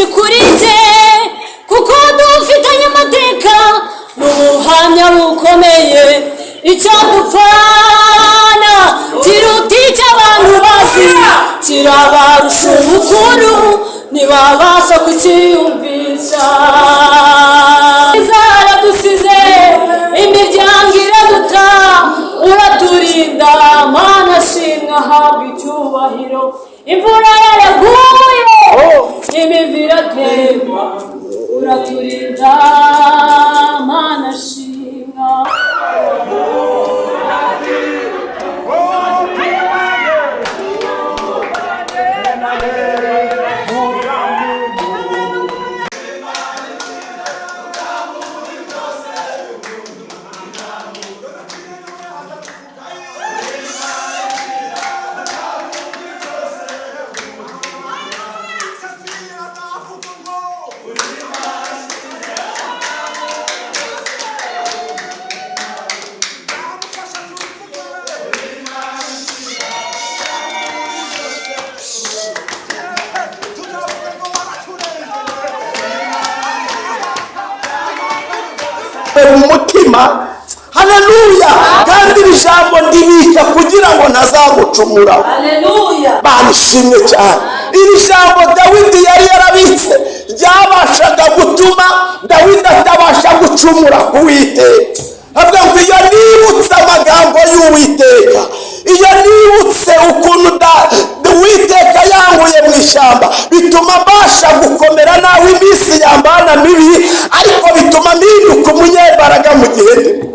byinshi kuri jye, kuko dufitanye amateka n'ubuhamya bukomeye. Icyo dupfana kiruta icyo abantu bazi, kirabarusha ubukuru, ntibabasha kukiyumvisha. Zaradusize, imiryango iraduta, uraturinda. Mana shimwa, habwa icyubahiro. Imvura yaraguye, imivu iratemba, uraturinda. Mana shimwa. Mu mutima, haleluya! Kandi iri jambo ndibika kugira ngo ntazagucumuraho. Haleluya. Banishimye cyane. Iri jambo Dawidi yari yarabitse ryabashaga gutuma Dawidi atabasha gucumura ku Witeka. Avuga ngo iyo nibutse amagambo y'Uwiteka, iyo nibutse ukuntu Uwiteka yankuye mu ishyamba, bituma mbasha gukomera nawe iminsi yambana mibi, ariko bituma mpinduka umunyembaraga mu gihe ndimo.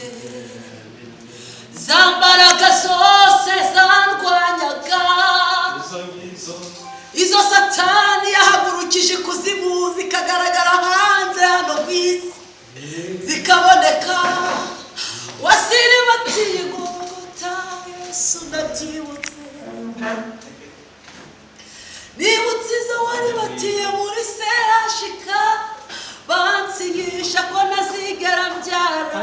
Zigifite za mbaraga zose zandwanyaga, izo Satani yahagurukije ikuzimu zikagaragara hanze hano ku isi zikaboneka. Wasiribatiye Golgota, Yesu, ndabyibutse. Nibutse izo wari batiye muri serashika, bansinyisha ko ntazigera mbyara,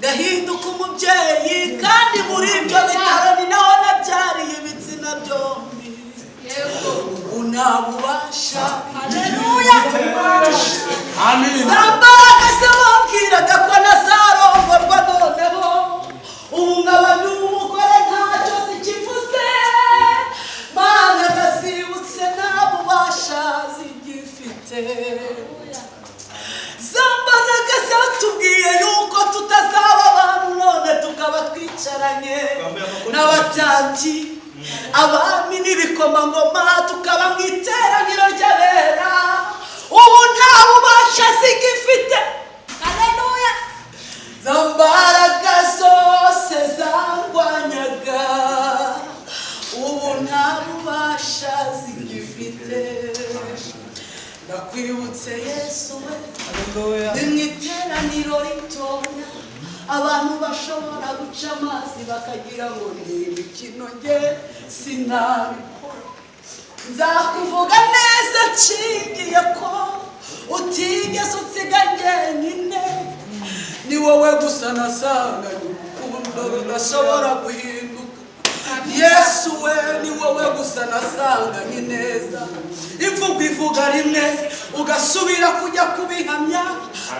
ngahinduka umubyeyi, kandi muri ibyo bitaro ni naho nabyariye ibitsina byombi. Ubu nta bubasha. Haleluya! Za mbaraga se wabwiraga ko ntazarongorwa, noneho ubu nkaba ndi umugore, ntacyo zikivuze. Mana, ndazibutse, nta bubasha zigifite. Za mbaraga zatubwiye yuko tutazaba abantu, none tukaba twicaranye n'abatambyi, abami n'ibikomangoma, tukaba mu iteraniro ry'abera, ubu nta bubasha zigifite. Haleluya! Za mbaraga zose zandwanyaga, ubu nta bubasha zigifite. Ndakwibutse Yesu we. Ni mu iteraniro ritoya, abantu bashobora guca amazi bakagira ngo ni imikino. Nge sinabikora, nzakuvuga neza nshingiye ko utigeze unsiga njyenyine. Ni wowe gusa nasanganye urukundo rudashobora guhinduka. Yesu we, ni wowe gusa nasanganye neza. Imvugo ivuga rimwe ugasubira kujya kubihamya,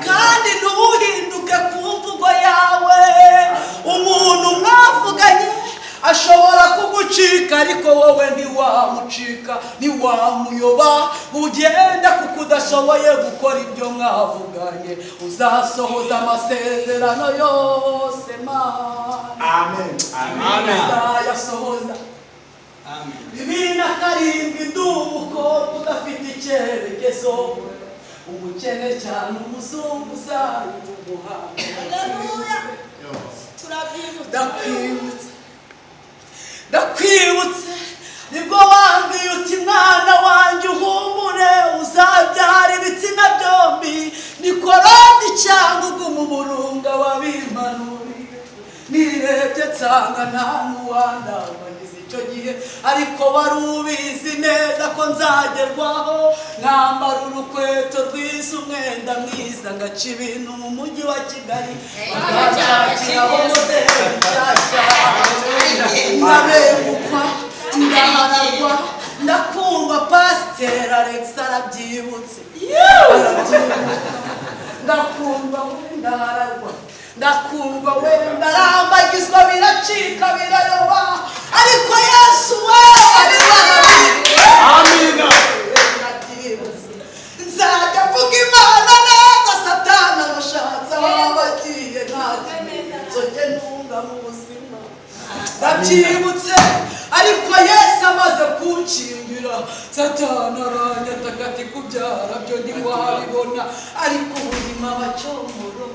kandi ntuhinduke ku mvugo yawe. Umuntu mwavuganye ashobora kugucika, ariko wowe ntiwamucika, ntiwamuyoba. Ugenda kuko udashoboye gukora ibyo mwavuganye. Uzasohoza amasezerano yose, Mana. Amen. Uzayasohoza. 2007 ndi umukobwa udafite icyerekezo, umukene cyane, umuzunguzayi mu muhanda. Haleluya. Turabyibutse. Ndakwibutse, ndakwibutse, nibwo wambwiye uti: "Mwana wanjye, uhumure, uzabyara ibitsina byombi." Ni korodi cyangwa uguma umurunga wabimpanuriye. Nirebye nsanga nta n'uwandambagiza icyo gihe, ariko wari ubizi neza ko nzagerwaho, nkambara urukweto rwiza, umwenda mwiza, ngaca ibintu mu mujyi wa Kigali, bagashakiraho modeli nshyashya, ndabengukwa, ndaharagwa, ndakundwa. Pasiteri Alex arabyibutse, arabyibuka. Ndakundwa we, ndaharagwa, ndakundwa we, ndarambagizwa, biracika, birayoba, ariko Yesu we Amina. Ndabyibutse. Nzajya mvuga Imana neza, Satani abashatse aho bagiye, nta kimenyetso njye ntunga mu buzima. Ndabyibutse, ariko Yesu amaze kunshingira, Satani aranyataka ati: "Kubyara byo ntiwabibona, ariko ubuzima bacyomoro."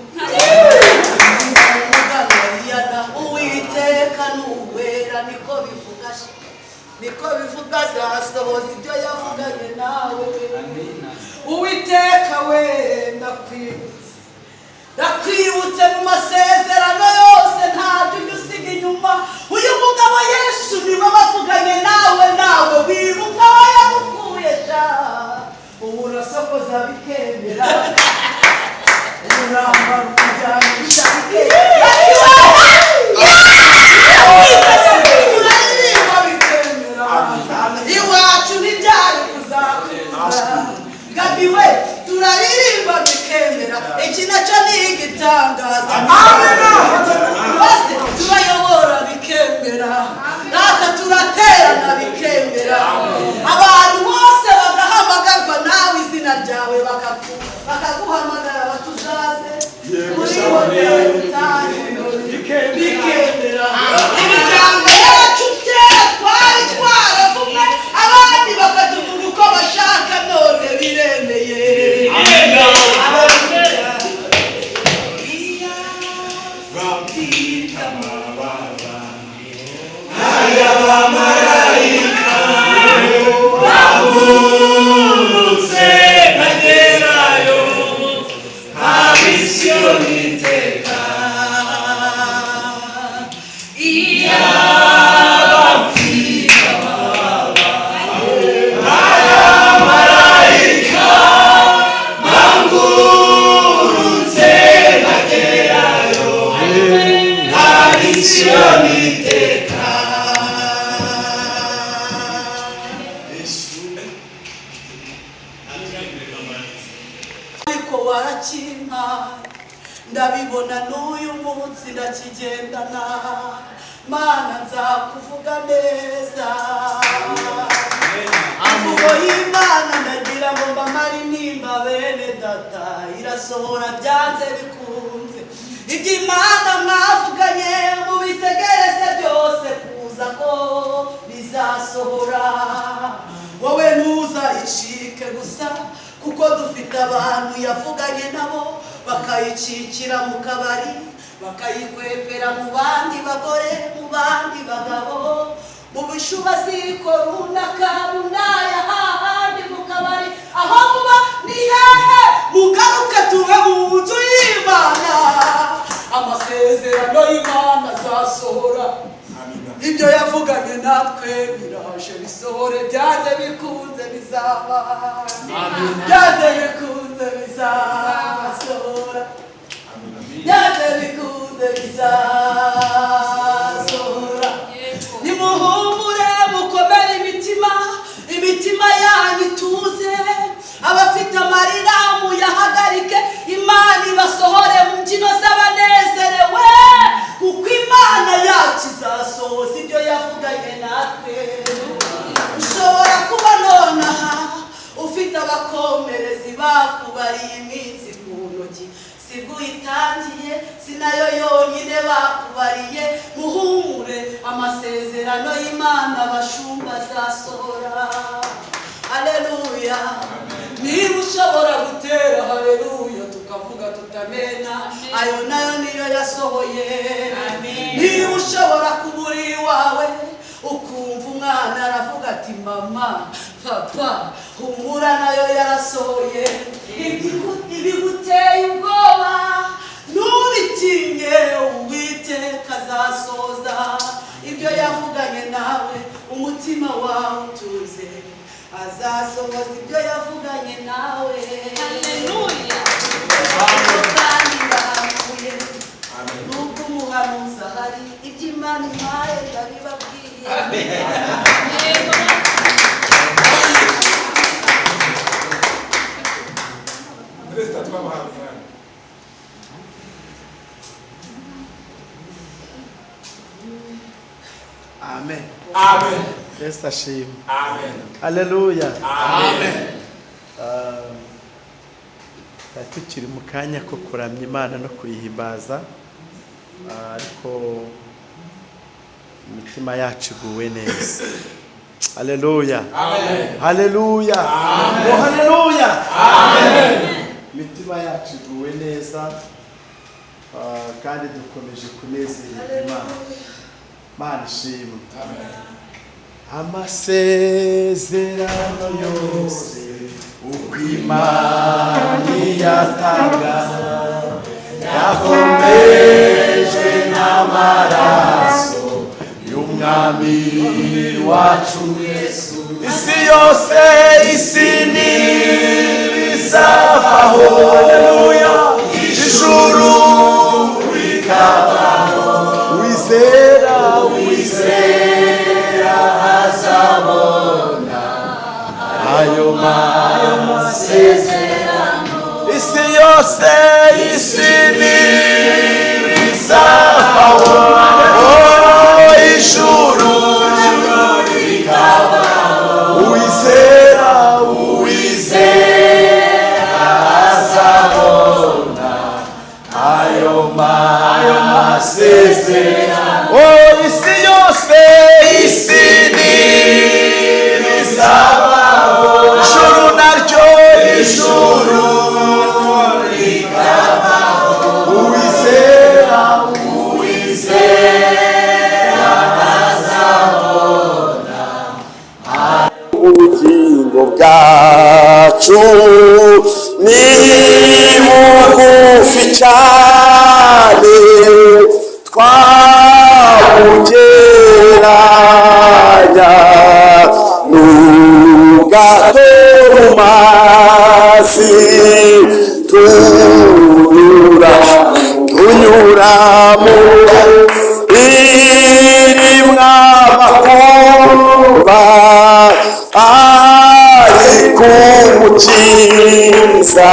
Uwiteka ni uwera, niko bivuga, niko bivuga. Azasohoza ibyo yavuganye nawe. Uwiteka we, ndakwibutse, ndakwibutse. Mu masezerano yose ntabyo ujya usiga inyuma. Uyu mugabo Yesu niwe bavuganye nawe, nawe wibuka aho yagukuye sha. Ubu urasokoza bikemera, urambara ukajyanisha bikemera, uraririmba bikemera. Iwacu ntibyari kuzakunda. Gabi we, turaririmba bikemera, iki nacyo ni igitangaza. Bose turayobora bikemera, natwe turaterana bikemera, abantu bose bagahamagarwa nawe, izina ryawe bakaguhamagara batuzaze muri hoteli utahe bikemera. Imiryango yacu kera twari twaravumwe, abandi bakatuvuga uko bashaka, none biremeye. Warakimpaye, ndabibona n'uyu munsi ndakigendana. Mana, nzakuvuga neza. Imvugo y'Imana, ndagira ngo mbamare intimba bene data, irasohora byanze bikunze. Ibyo Imana mwavuganye mubitegereze byose kuza ko bizasohora. Wowe ntuzayicike gusa, kuko dufite abantu yavuganye nabo bakayicikira mu kabari, bakayikwepera mu bandi bagore, mu bandi bagabo, mu bishubaziko runaka runaya, hahandi mu kabari aho muba ni hehe? Mugaruke tube mu nzu y'Imana. Amasezerano y'Imana azasohora. Ibyo yavuganye natwe biraje bisohore, byanze bikunze bizaba, byanze bikunze bizasohora, byanze bikunze bizasohora. Nimuhumure, mukomere imitima, imitima yanyu ituze. Abafite amarira muyahagarike, Imana ibasohore mu mbyino z'abanezerewe, kuko Imana yacu izasohoza ibyo yavuganye natwe. Ushobora kuba nonaha ufite abakomerezi bakubariye iminsi ku ntoki. Sibwo uyitangiye, si nayo yonyine bakubariye. Muhumure, amasezerano y'Imana, abashumba, azasohora. Aleluya! Niba ushobora gutera haleluya, tukavuga tutamena, ayo nayo niyo yasohoye. Niba ushobora kuba uri iwawe, ukumva umwana aravuga ati: "Mama, papa, humura", nayo yarasohoye. Ibiguteye ubwoba ntubitinye, Uwiteka azasohoza ibyo yavuganye nawe. Umutima wawe utuze, azasohoza ibyo yavuganye nawe. Kandi bahanuye, nubwo umuhanuzi ahari, ibyo Imana impaye ndabibabwiye. Perezida, twabahaye umwanya. Amen. Amen. Yesu ashimwe. Amen. Haleluya. Amen. Twari tukiri mu kanya ko kuramya Imana no kuyihimbaza, ariko imitima yacu iguwe neza. Haleluya! Amen. Haleluya! Oh, haleluya! Imitima yacu iguwe neza, kandi dukomeje kunezererwa Imana. Imana ishimwe. Amasezerano yose uko Imana iyatanga yakomejwe n'amaraso y'Umwami wacu Yesu. Isi yose, isi ntibizavaho, haleluya, ijuru rikabaho. Wizera, wizera azabona ayo masezerano. Isi yose, isi ntibizavaho, oh, ijuru rikabaho. Uwizera, uwizera azabona ayo masezerano. Oh, isi yose, isi ntibizabaho, ijuru naryo, ijuru rikabaho. Uwizera, uwizera azabona Ubugingo bwacu ni bugufi cyane, twabugereranya n'ubwato mu mazi. Tunyura, tunyura mu irimwa amakuba, ariko Umukiza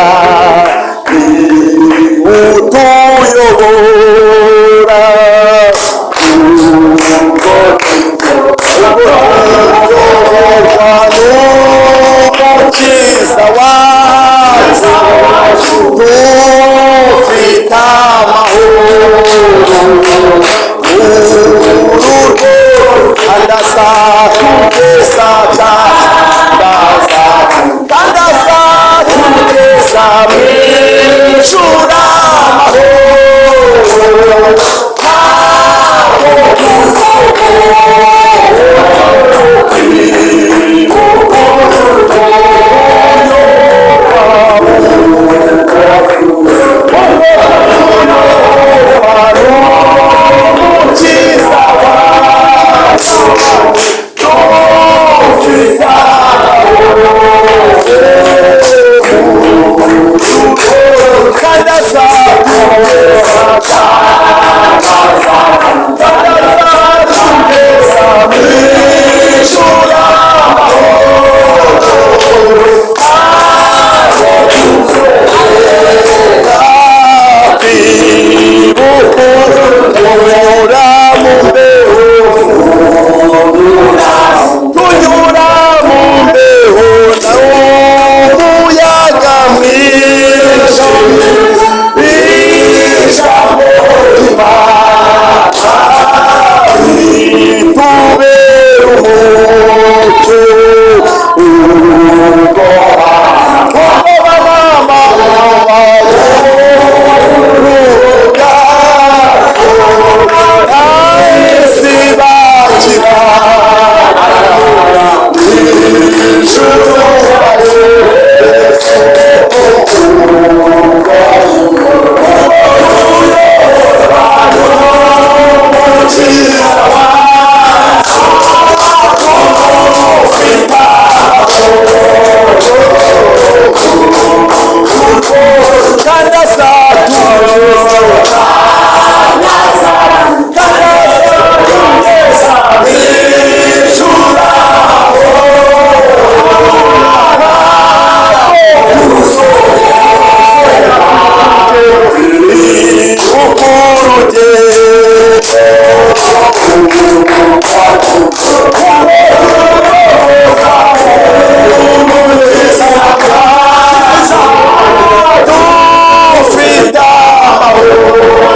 Dufite amahoro.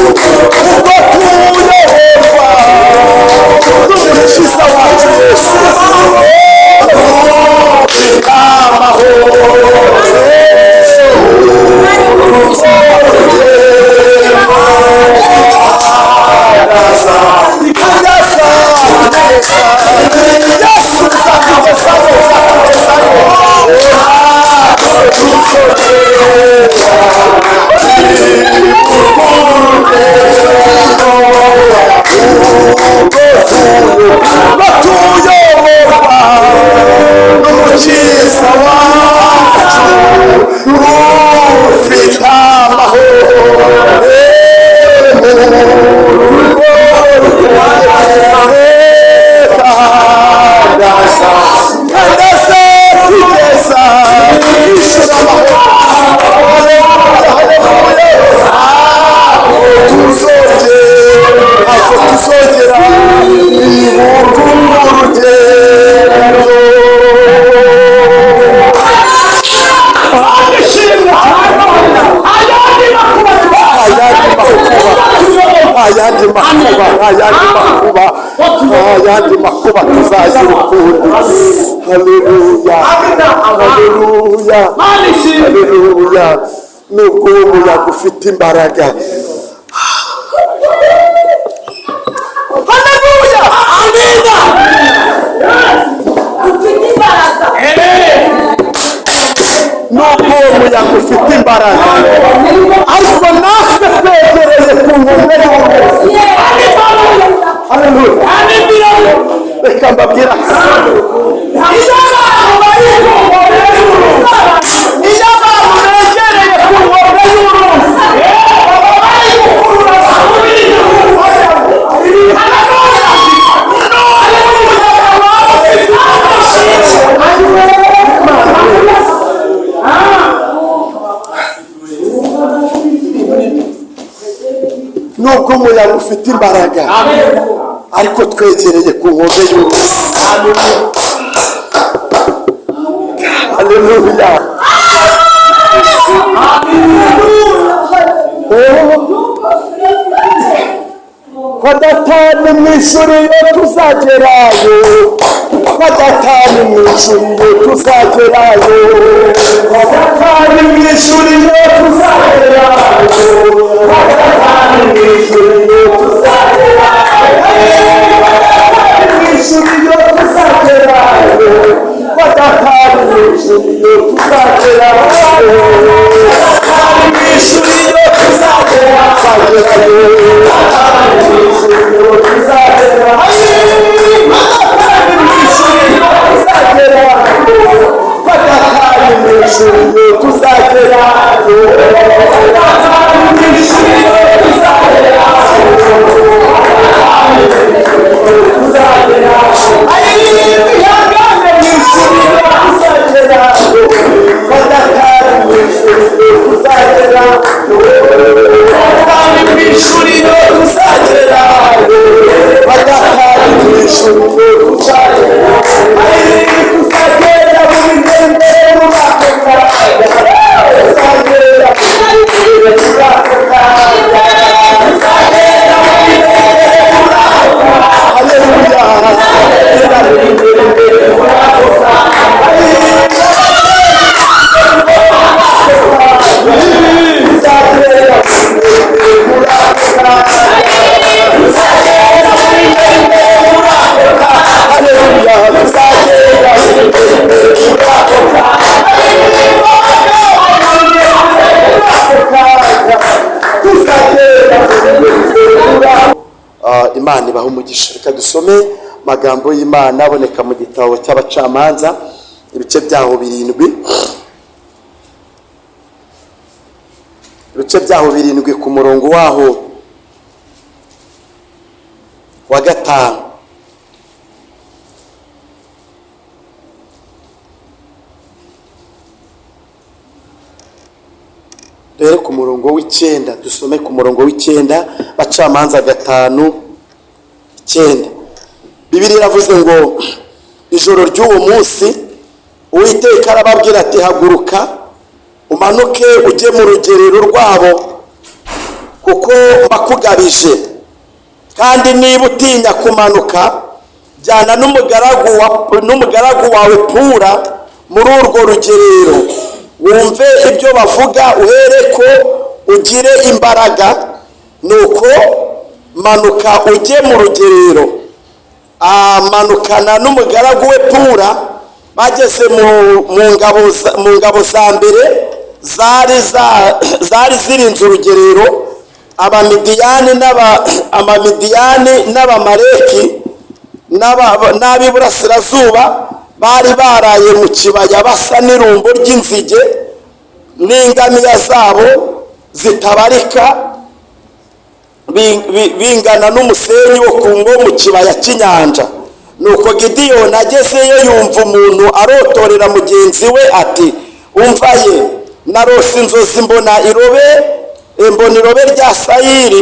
Ubwo tuyoborwa n'Umukiza wacu Yesu, amahoro. Batuyoborwa n'Umukiza wacu ufite amahoro. Ayandi makuba, ayandi makuba, ayandi makuba tuzagira ukundi. Haleluya, haleluya, haleluya. Nubwo uwo muyaga ufite imbaraga, haleluya, amina. Ufite imbaraga. Nubwo uwo muyaga ufite imbaraga, ariko natwe twegereye ku nkombe y'uruzi. Haleluya. Reka mbabwire akantu. Iyo abantu bari ku nkombe y'uruzi, iyo abantu begereye ku nkombe y'uruzi, baba bari gukurura abantu b'igihugu. Haleluya. None umuyaga waba ufite Nubwo umuyaga ufite imbaraga, ariko twegereye ku nkombe y'uruzi. Haleluya. Kwa Data ni mu ijuru iyo tuzagerayo, kwa Data ni mu ijuru iyo tuzagerayo, kwa Data ni mu ijuru iyo tuzagerayo, kwa Data ni mu ijuru iyo tuzagerayo, kwa Data ni mu ijuru iyo tuzagerayo, kwa Data ni mu ijuru iyo tuzagerayo, kwa Data ni mu ijuru iyo tuzagerayo, Imana ibaha umugisha. Reka dusome amagambo y'Imana aboneka mu gitabo cy'Abacamanza, ibice byaho 7, ibice byaho 7 ku murongo waho wa 5. Rero ku murongo w'9, dusome ku murongo w'9, Bacamanza 5:9. Bibiliya iravuze ngo ijoro ry'uwo munsi Uwiteka arababwira ati: haguruka umanuke ujye mu rugerero rwabo, Kuko bakugabije. Kandi niba utinya kumanuka, jyana n'umugaragu wawe Pura muri urwo rugerero, wumve ibyo bavuga, uhere ko ugire imbaraga. Nuko manuka ujye mu rugerero. Amanukana n'umugaragu we Pura. Bageze mu ngabo za mbere zari zirinze urugerero, Abamidiyani n'Abamaleki n'ab'iburasirazuba bari baraye mu kibaya, basa n'irumbo ry'inzige n'ingamiya zabo zitabarika, bingana n'umusenyi wo ku ngo mu kibaya cy'inyanja. Nuko Gidiyoni agezeyo, yumva umuntu arotorera mugenzi we ati: "Umva ye, narose inzozi, mbona irobe rya sayiri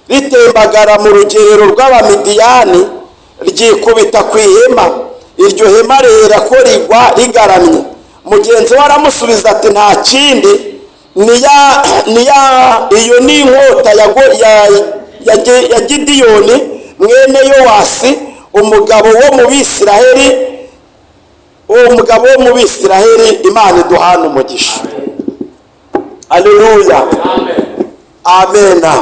ritembagara mu rugerero rw'Abamidiyani, ryikubita ku ihema, iryo hema rihera ko rigwa rigaramye." Mugenzi we aramusubiza ati: "Nta kindi, ni ya iyo ni inkota ya Gidiyoni mwene Yowasi, umugabo wo mu Bisiraheli, uwo mugabo wo mu Bisiraheli." Imana iduhana umugisha. Aleluya, amena.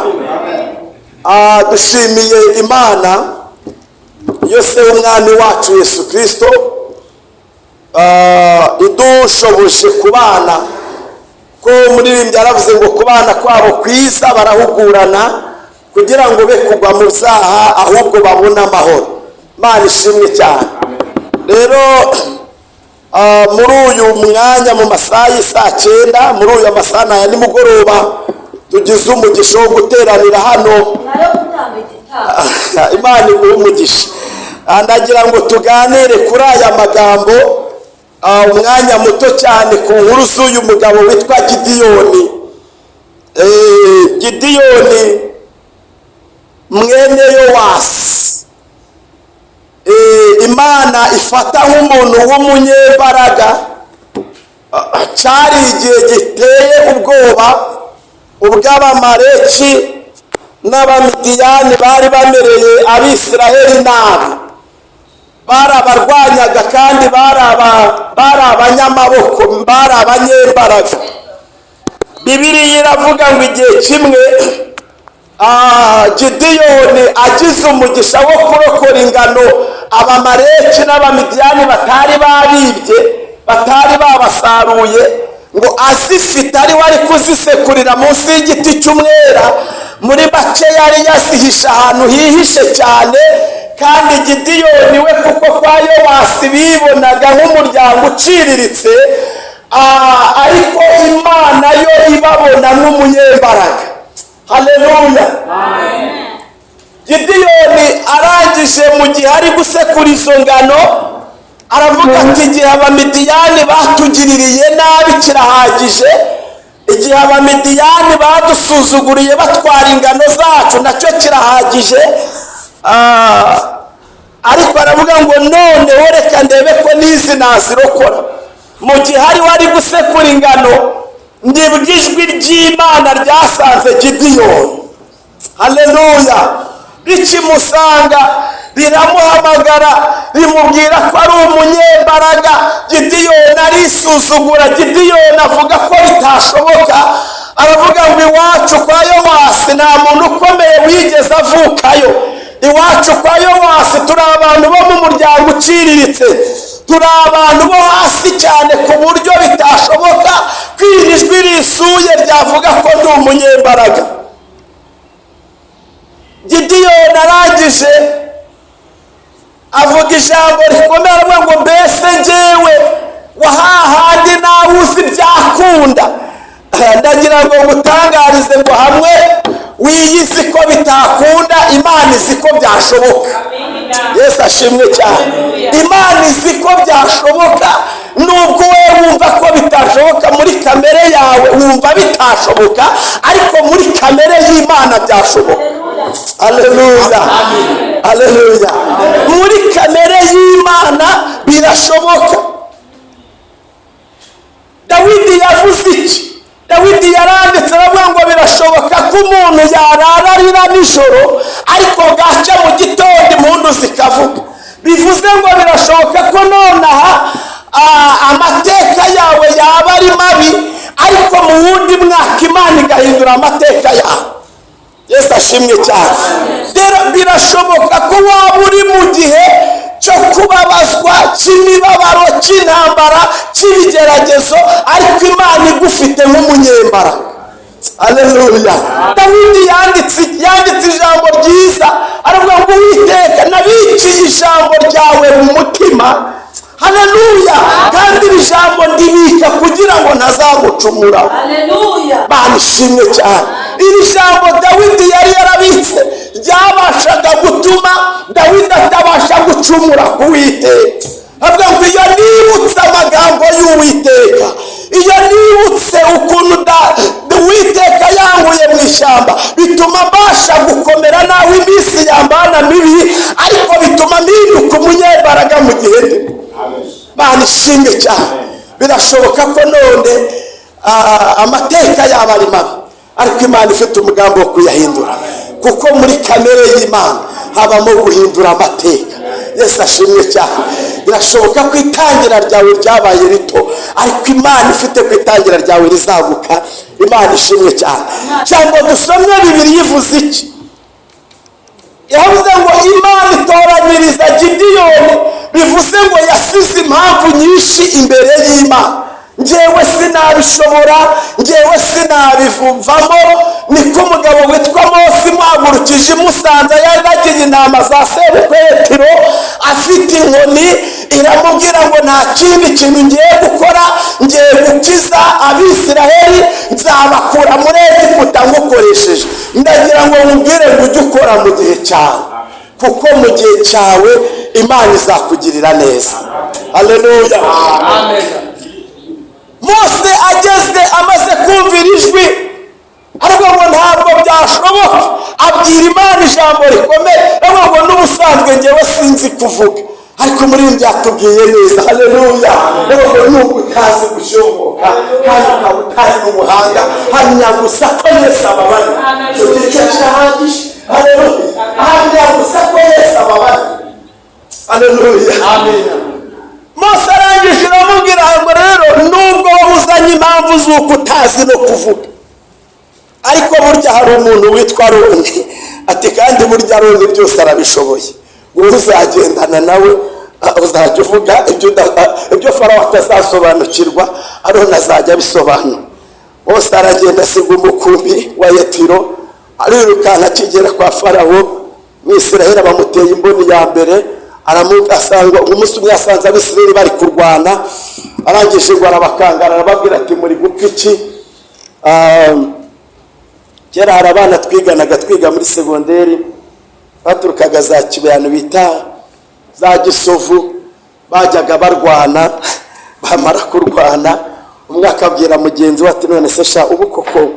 Dushimiye Imana yose w'Umwami wacu Yesu Kirisito, idushoboje kubana, ko umuririmbyi yaravuze ngo kubana kwabo kwiza barahugurana kugira ngo be kugwa mu byaha, ahubwo babone amahoro. Imana ishimwe cyane. Rero muri uyu mwanya, mu masaha y'isaa 9, muri uyu masaha ya nimugoroba, tugize umugisha wo guteranira hano. Nayo gutamba igitambo. Imana iguhe umugisha. Ndagira ngo tuganire kuri aya magambo umwanya muto cyane, ku nkuru z'uyu mugabo witwa Gidiyoni. Gidiyoni mwene Yowasi, Imana ifata nk'umuntu w'umunyembaraga. Cyari igihe giteye ubwoba, ubw'Abamareki n'Abamidiyani bari bamereye Abisiraheli nabi, barabarwanyaga kandi bari abanyamaboko, bari abanyembaraga. Bibiliya iravuga ngo igihe kimwe Gidiyoni agize umugisha wo kurokora ingano Abamareki n'Abamidiyani batari babibye, batari babasaruye, ngo azifite ari we ari kuzisekurira munsi y'igiti cy'umwera. Muri make, yari yazihishe ahantu hihishe cyane. Kandi Gidiyoni we, kuko kwa Yowasi bibonaga nk'umuryango uciriritse, ariko Imana yo ibabona nk'umunyembaraga. Haleluya! Gidiyoni arangije, mu gihe ari gusekura izo ngano, aravuga ati: "Igihe Abamidiyani batugiririye nabi kirahagije, igihe Abamidiyani badusuzuguriye batwara ingano zacu nacyo kirahagije." Ariko aravuga ngo: "Noneho reka ndebe ko n'izi nazirokora." Mu gihe ari we ari gusekura ingano, nibwo ijwi ry'Imana ryasanze Gidiyoni. Haleluya! Rikimusanga riramuhamagara, rimubwira ko ari umunyembaraga. Gidiyoni arisuzugura, Gidiyoni avuga ko bitashoboka. Aravuga ngo: "Iwacu kwa Yowasi nta muntu ukomeye wigeze avukayo. Iwacu kwa Yowasi turi abantu bo mu muryango uciriritse, turi abantu bo hasi cyane, ku buryo bitashoboka ko iri jwi risuye ryavuga ko ndi umunyembaraga." Gidiyoni arangije avuga ijambo rikomeye, aravuga ngo: "Mbese njyewe wahahandi nawe uzi byakunda?" Ndagira ngo ngutangarize ngo hamwe wiyizi ko bitakunda, Imana izi ko byashoboka. Yesu ashimwe cyane. Imana izi ko byashoboka. Nubwo wowe wumva ko bitashoboka, muri kamere yawe wumva bitashoboka, ariko muri kamere y'Imana byashoboka. Aleluya, aleluya! Muri kamere y'Imana birashoboka. Dawidi yavuze iki? Dawidi yaranditse aravuga ngo birashoboka ko umuntu yarara arira nijoro, ariko bwacya mu gitondo impundu zikavuga. Bivuze ngo birashoboka ko nonaha amateka yawe yaba ari mabi, ariko mu wundi mwaka Imana igahindura amateka yawe. Yesu ashimwe cyane. Rero birashoboka ko waba uri mu gihe cyo kubabazwa, cy'imibabaro, cy'intambara, cy'ibigeragezo, ariko Imana igufite nk'umunyembaraga. Aleluya! Dawidi yanditse ijambo ryiza, aravuga ngo: "Uwiteka, nabikiye ijambo ryawe mu mutima." Haleluya! "Kandi iri jambo ndibika kugira ngo ntazagucumuraho." Haleluya. Banishimwe cyane. Iri jambo Dawidi yari yarabitse ryabashaga gutuma Dawidi atabasha gucumura ku Witeka. Avuga ngo: "Iyo nibutse amagambo y'Uwiteka, iyo nibutse ukuntu Uwiteka yankuye mu ishyamba, bituma mbasha gukomera nawe iminsi yambana mibi, ariko bituma mpinduka umunyembaraga mu gihe ndimo." Mana ishimwe cyane. Birashoboka ko none amateka yaba ari mabi, ariko Imana ifite umugambi wo kuyahindura, kuko muri kamere y'Imana habamo guhindura amateka. Yesu ashimwe cyane. Birashoboka ko itangira ryawe ryabaye rito, ariko Imana ifite ko itangira ryawe rizaguka. Imana ishimwe cyane. Cyangwa dusomye Bibiri, yivuze iki? Yavuze ngo Imana itoranyiriza Gidiyoni. Bivuze ngo yasize impamvu nyinshi imbere y'Imana: "Ngewe sinabishobora, ngewe sinabivamo." Niko umugabo witwa Mose imuhagurukije, imusanze yaragiye intama za sebukwe Yetiro afite inkoni, iramubwira ngo: "Nta kindi kintu ngiye gukora, ngiye gukiza Abisiraheli, nzabakura muri Egiputa ngukoresheje." Ndagira ngo nkubwire ngo ujye ukora mu gihe cyawe, kuko mu gihe cyawe Imana izakugirira neza. Haleluya! Mose ageze, amaze kumvira ijwi, aravuga ngo: "Ntabwo byashoboka." Abwira Imana ijambo rikomeye, aravuga ngo: "N'ubusanzwe ngewe sinzi kuvuga." Ariko muri ibi byatubwiye neza. Haleluya! Aravuga ngo: "Nubwo utazi gushoboka kandi ukaba utazi n'umuhanga, hamya gusa ko Yesu ababara." Icyo ngicyo kirahagije. Haleluya! Hamya gusa ko Yesu ababara. Haleluya! Mose arangije iramubwira ngo: "Rero nubwo wowe uzanye impamvu z'uko utazi no kuvuga, ariko burya hari umuntu witwa Aroni." Ati: "Kandi burya Aroni byose arabishoboye. Wowe uzagendana nawe, uzajya uvuga ibyo Farawo atazasobanukirwa, Aroni azajya abisobanura." Mose aragenda, asiga umukumbi wa Yetiro, arirukanka. Akigera kwa Farawo, mu Isiraheli bamuteye imboni ya mbere. Asanga umunsi umwe yasanze Abisirayeli bari kurwana. Arangije ngo arabakangara, arababwira ati: "Muri gupfa iki?" Kera hari abana twiganaga, twiga muri segonderi, baturukaga za Kibeyano bita za Gisovu. Bajyaga barwana, bamara kurwana umwe akabwira mugenzi we ati: "None se sha, ubu koko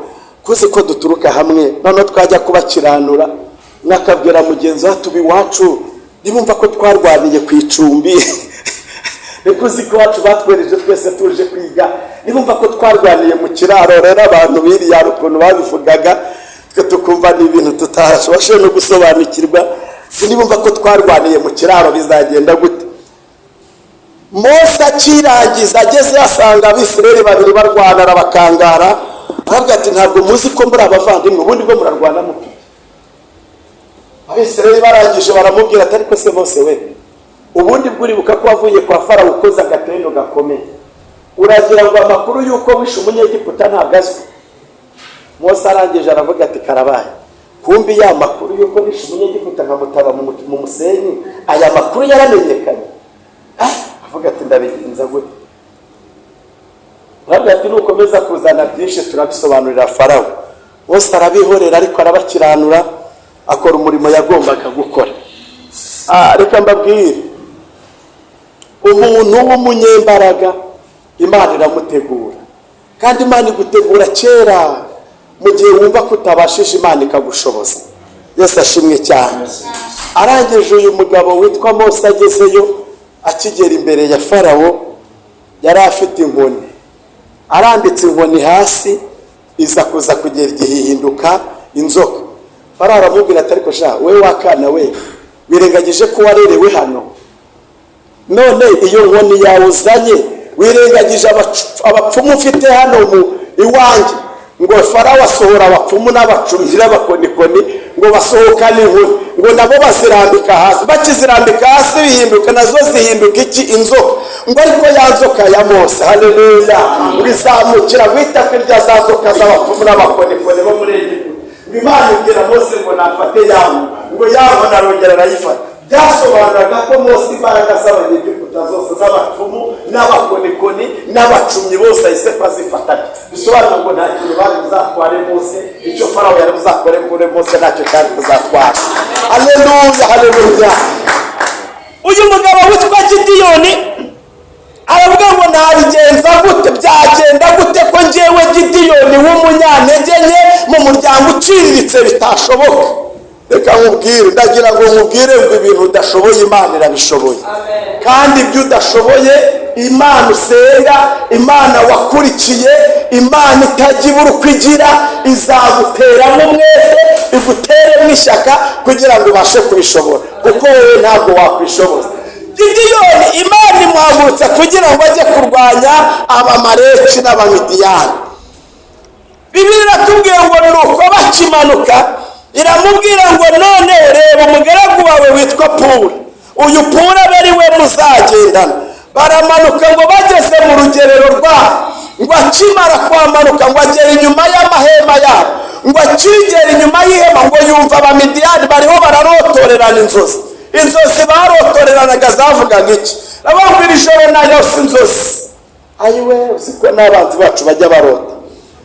kuzi ko duturuka hamwe, noneho twajya kubakiranura?" Umwe akabwira mugenzi we ati: "Ubu iwacu nibumva ko twarwaniye ku icumbi, niko uzi ko iwacu batwereje twese tuje kwiga, nibumva ko twarwaniye mu kiraro?" Rero abantu biriya hari ukuntu babivugaga, twe tukumva ni ibintu tutabasha no gusobanukirwa. "Nibumva ko twarwaniye mu kiraro bizagenda gute?" Mose akirangiza, ageze yasanga Abisirayeli babiri barwana, arabakangara, aravuga ati: "Ntabwo muzi ko muri abavandimwe? Ubundi bwo murarwana mute?" Abisirayeli barangije baramubwira ati: "Ariko se Mose we, ubundi bwo uribuka ko wavuye kwa Farawo ukoze agatendo gakomeye? Uragira ngo amakuru y'uko wishe Umunyegiputa ntabwo azwi?" Mose arangije aravuga ati: "Karabaye! Kumbi ya makuru y'uko nishe Umunyegiputa nkamutaba mu musenyi, aya makuru yaramenyekanye." Avuga ati: "Ndabigenza gute?" Aravuga ati: "Nukomeza kuzana byinshi turabisobanurira Farawo." Bose arabihorera, ariko arabakiranura, akora umurimo yagombaga gukora. Reka mbabwire, umuntu w'umunyembaraga Imana iramutegura, kandi Imana igutegura kera mu gihe wumva ko utabashije, Imana ikagushoboza. Yesu ashimwe cyane. Arangije uyu mugabo witwa Mose agezeyo, akigera imbere ya Farawo, yari afite inkoni, arambitse inkoni hasi, iza kuza kugera igihe ihinduka inzoka. Farawo aramubwira ati: "Ariko sha, we wakana we, wirengagije ko warerewe hano? None iyo nkoni yawe uzanye, wirengagije abapfumu ufite hano mu iwanjye?" Ngo Farawo asohora abapfumu n'abacumyi n'abakonikoni, ngo basohokane inkoni, ngo nabo bazirambika hasi. Bakizirambika hasi, bihinduka, nazo zihinduka iki? Inzoka. Ngo ariko ya nzoka ya Mose, haleluya, ngo izamukira guhita kurya za nzoka z'abapfumu n'abakonikoni bo muri Egiputa. Ngo Imana ibwira Mose ngo nafate yawo, ngo yawo arongera arayifata. Byasobanuraga ko Mose imbaraga z'Abanyegiputa zose, z'abapfumu n'abakonikoni n'abacumyi bose, ahise ko azifatanya. Bisobanura ngo nta kintu bari buzatware Mose. Icyo Farawo yari buzakore kuri Mose ntacyo cyari kuzatwara. Haleluya, haleluya! Uyu mugabo witwa Gidiyoni aravuga ngo: "Nabigenza gute? Byagenda gute ko njyewe Gidiyoni w'umunyantege nke mu muryango uciriritse bitashoboka?" Reka nkubwire, ndagira ngo nkubwire ngo ibintu udashoboye, Imana irabishoboye. Kandi ibyo udashoboye, Imana usenga, Imana wakurikiye, Imana itajya ibura uko igira, izaguteramo umwete, iguteremo ishyaka kugira ngo ubashe kubishobora, kuko wowe ntabwo wakwishoboza. Gidiyoni, Imana imuhagurutsa kugira ngo ajye kurwanya Abamareki n'Abamidiyani. Bibiliya iratubwiye ngo nuko bakimanuka, iramubwira ngo: "None reba umugaragu wawe witwa Pura, uyu Pura abe ari we muzagendana." Baramanuka, ngo bageze mu rugerero rwabo, ngo akimara kwamanuka, ngo agera inyuma y'amahema yabo. Ngo akigera inyuma y'ihema, ngo yumva Abamidiyani bariho bararotorerana inzozi. Inzozi barotoreranaga zavugaga iki? Ababwira ijoro narose inzozi. Ayiwe, uzi ko n'abanzi bacu bajya barota?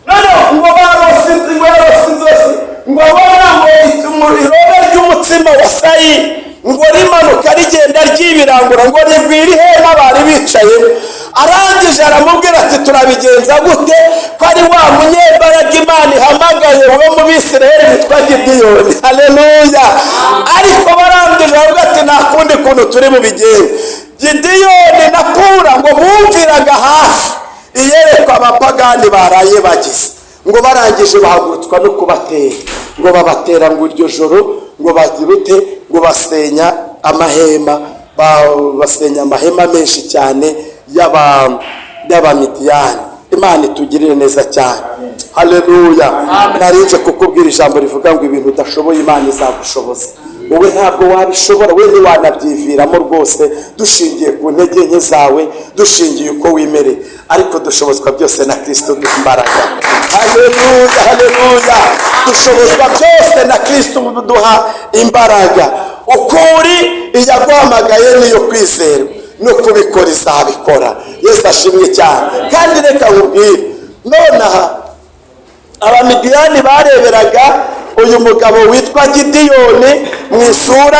Noneho ngo barose, ngo yarose inzozi, ngo abona ngo irobe ry'umutsima wa sayiri ngo rimanuka rigenda ryibirangura, ngo rigwira ihema bari bicayemo. Arangije aramubwira ati: "Turabigenza gute ko ari wa munyembaraga Imana ihamagaye wo mu Bisirayeli witwa Gidiyoni?" Haleluya! Ariko barangije baravuga ati: "Nta kundi kuntu turi bubigenze." Gidiyoni na Pura ngo bumviraga hafi iyerekwa abapagani baraye bagize. Ngo barangije bahagurutswa no kubatera, ngo babatera ngo iryo joro, ngo bagirute, ngo basenya amahema, basenya amahema menshi cyane y'Abamidiyani. Imana itugirire neza cyane. Haleluya! Narinze kukubwira ijambo rivuga ngo ibintu udashoboye, Imana izagushoboza. Wowe ntabwo wabishobora, we ntiwanabyiviramo rwose, dushingiye ku ntege nke zawe, dushingiye uko wimereye, ariko dushobozwa byose na Kirisito duha imbaraga. Haleluya, haleluya! Dushobozwa byose na Kirisito duha imbaraga. Uko uri, iyaguhamagaye niyo kwizerwa, no kubikora izabikora. Yesu ashimwe cyane. Kandi reka nkubwire nonaha, Abamidiyani bareberaga uyu mugabo witwa Gidiyoni mu isura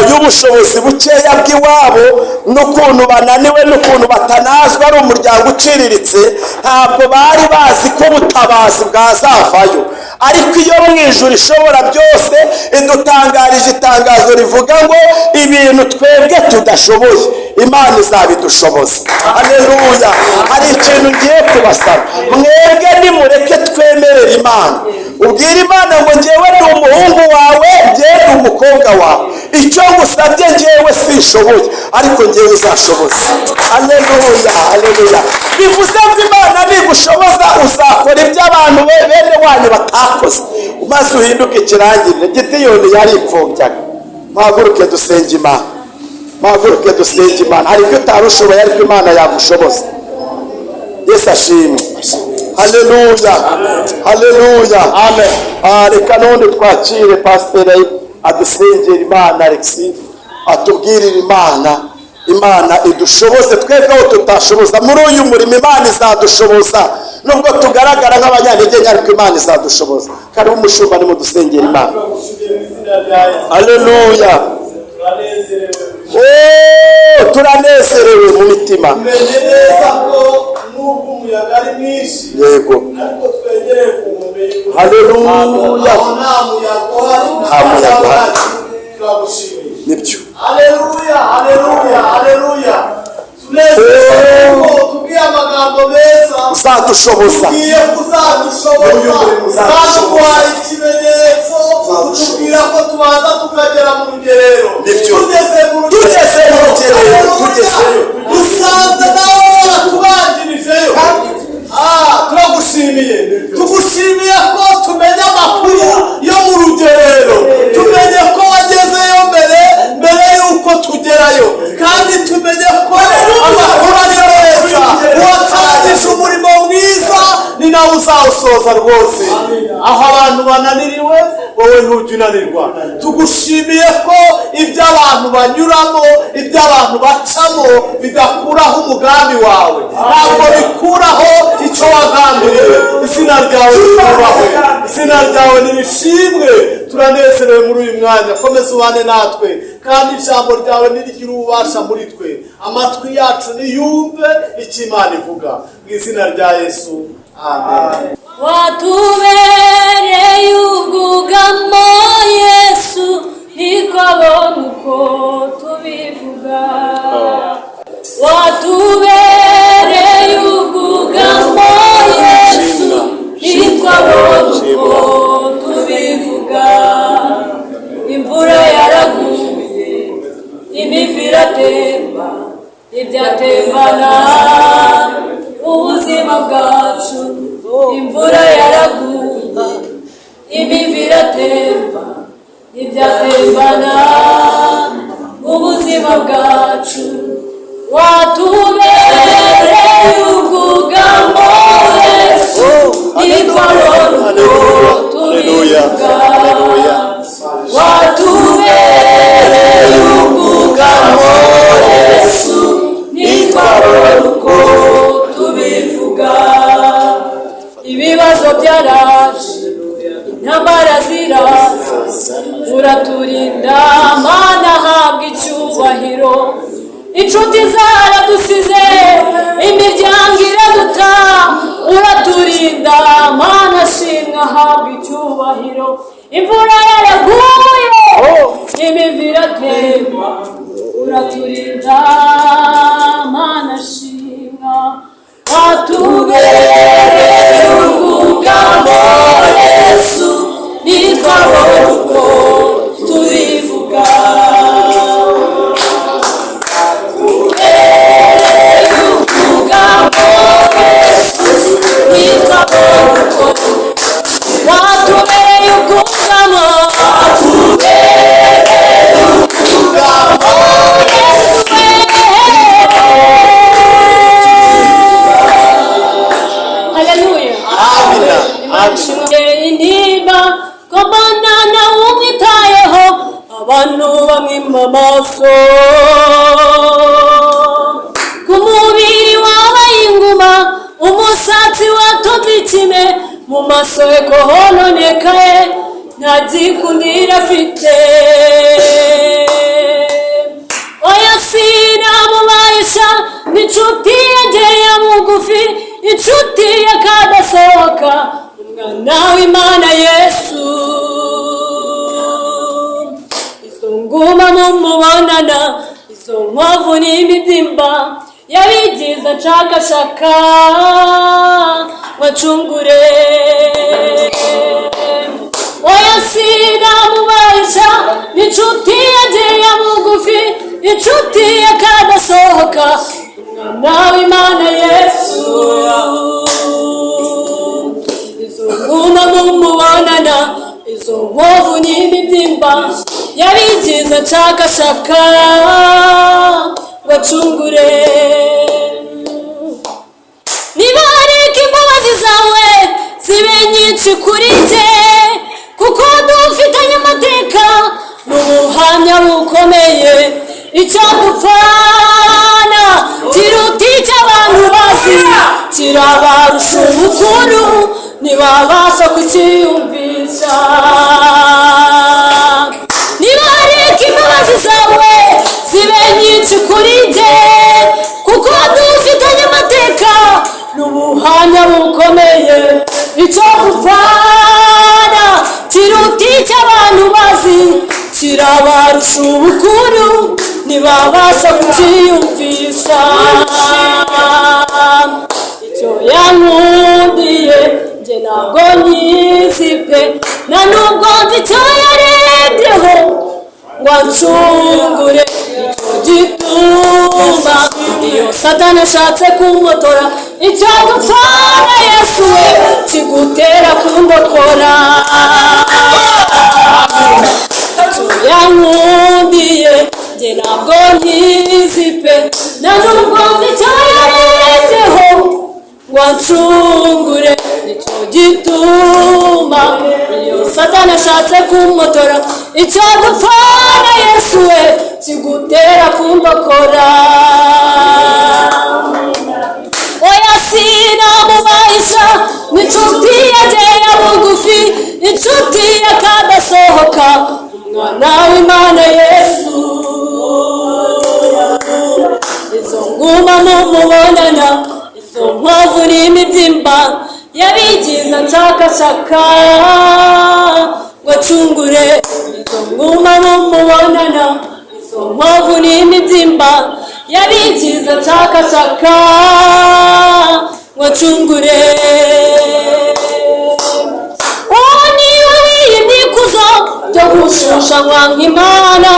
y'ubushobozi bukeya bw'iwabo, n'ukuntu bananiwe, n'ukuntu batanazwa, ari umuryango uciriritse. Ntabwo bari bazi ko ubutabazi bwazavayo. Ariko iyo mu ijuru ishobora byose idutangarije itangazo rivuga ngo ibintu twebwe tudashoboye, Imana izabidushoboza. Haleluya! Hari ikintu ngiye kubasaba mwebwe: nimureke twemerere Imana. Ubwira Imana ngo: "Ngewe ni umuhungu wawe, ngewe ni umukobwa wawe, icyo ngusabye, ngewe sinshoboye, ariko ngewe uzashoboza." Haleluya, haleluya! Bivuze ngo Imana nigushoboza, uzakora ibyo abantu bene wanyu batakoze, maze uhinduke ikirangirire. Gidiyoni yaripfobyaga. Muhaguruke dusenge Imana, muhaguruke dusenge Imana. Hari ibyo utari ushoboye, ariko Imana yagushoboza. Yesu ashimwe! Haleluya, haleluya, amen. Reka none twakire pasiteri adusengera Imana, Alexi atubwirire Imana. Imana idushoboze twebwe aho tutashoboza muri uyu murimo. Imana izadushoboza nubwo tugaragara nk'abanyantege nke, ariko Imana izadushoboza. Karibu umushumba, ni dusengera Imana. Turagushimiye mu izina rya Yesu. Haleluya! Turanezerewe. Oh, turanezerewe mu mitima. Tumenye neza ko nubwo umuyaga ari mwinshi, ariko twegereye ku nkombe y'uruzi. Haleluya! Aho nta muyaga uhari. Nta muyaga uhari. Turagushimiye. Nibyo. Haleluya, haleluya, haleluya! Tunezerewe ko tubwiye amagambo meza. Uzadushoboza. Ugiye kuzadushoboza. Uyu murimo uzadushoboza. Kandi uguhaye ikimenyetso. Nibyo. Tugeze mu Tugeze mu rugerero, tugezeyo. Dusanze nawe waratubanjirijeyo. Turagushimiye, tugushimiye ko tumenya amakuru yo mu rugerero, tumenye ko wagezeyo mbere mbere y'uko tugerayo, kandi tumenye ko amakuru ari meza. Uwatangije umurimo mwiza ni nawe uzawusoza rwose. Aho abantu bananiriwe, wowe ntujya unanirwa. Tugushimiye ko ibyo abantu banyuramo, ibyo abantu bacamo, bidakuraho umugambi wawe, ntabwo bikuraho icyo wagambiriye. Izina ryawe ryubahwe, izina ryawe nirishimwe. Turanezerewe muri uyu mwanya. Komeza ubane natwe, kandi ijambo ryawe nirigire ububasha muri twe. Amatwi yacu niyumve icyo Imana ivuga. Mu izina rya Yesu, amen. Watubereye ubwugamo Yesu, ntikwabona uko tubivuga. Watubereye ubwugamo Yesu, ntikwabona uko tubivuga. Imvura yaraguye, imivu iratemba, ibyatembana ubuzima bwacu. Imvura yaraguye, imivu iratemba, ibyatembana ubuzima bwacu. Watubereye ubwugamo Yesu, ntikwabona uko tubivuga. Watubereye ubwugamo Yesu, ntikwabona uko tubivuga. Ibibazo byaraje, intambara ziraza, uraturinda Mana, habwa icyubahiro. Inshuti zaradusize, imiryango iraduta, uraturinda Mana, shimwa, habwa icyubahiro. Imvura yaraguye, imivu iratemba, uraturinda Mana, shimwa. Watubereye ubwugamo Yesu, nitwabona uko tubivuga. Watubereye ubwugamo Yesu, nitwabona uko. Watubereye ubwugamo, watubereye ubwugamo Yesu. Haleluya. Amina. Intimba ko mbona nawe umwitayeho, abantu bamwima amaso. Ku mubiri wabaye inguma, umusatsi watonze ikime, mu maso he ko hononekaye, nta gikundiro afite. Oya, sinamubahisha, n'inshuti yegeye bugufi, inshuti y'akadasohoka, umwana w'Imana Yesu. Izo nguma mumubonana, izo nkovu n'imibyimba, yabigize nshakashaka wacungure. Oya, sinamubahisha, n'inshuti yegeye bugufi, inshuti y'akadasohoka, umwana w'Imana Yesu. Izo nguma mumubonana, izo nkovu n'imibyimba, yabigize nshakashaka wacungure. Niba hareka imbabazi zawe zibe nyinshi kuri jye, kuko dufitanye amateka n'ubuhamya bukomeye. Icyo dupfana kiruta icyo abantu bazi, kirabarusha ubukuru, ntibabasha kukiyumvisha. Niba hareka imbabazi zawe zibe nyinshi kuri jye, kuko dufitanye amateka n'ubuhamya bukomeye. Icyo dupfana kiruta icyo abantu bazi, kirabarusha ubukuru, ntibabasha kukiyumvisha. Icyo yankundiye njye ntabwo nyizi pe, nta nubwo nzi icyo yarebyeho. ngo ancungure. Nicyo gituma iyo Satani ashatse kumutora, icyo gupfana Yesu we kigutera kundokora. Icyo yankundiye njye ntabwo nkizi pe, nta nubwo nzi icyo yarengeho ngo ancungure. Nicyo gituma iyo Satani ashatse kumutora, icyo gupfana Yesu we kigutera kundokora. Oya, sinamubahisha, n'inshuti yegera bugufi, inshuti yakadasohoka, umwana w'Imana Yesu. Izo nguma mumubonana, izo nkovu n'imibyimba, yabigize nshakashaka ngo acungure. Izo nguma mumubonana, izo nkovu n'imibyimba, yabigize nshakashaka ngo acungure. Uwo niwe wiyimye ikuzo ryo gushushanywa nk'Imana,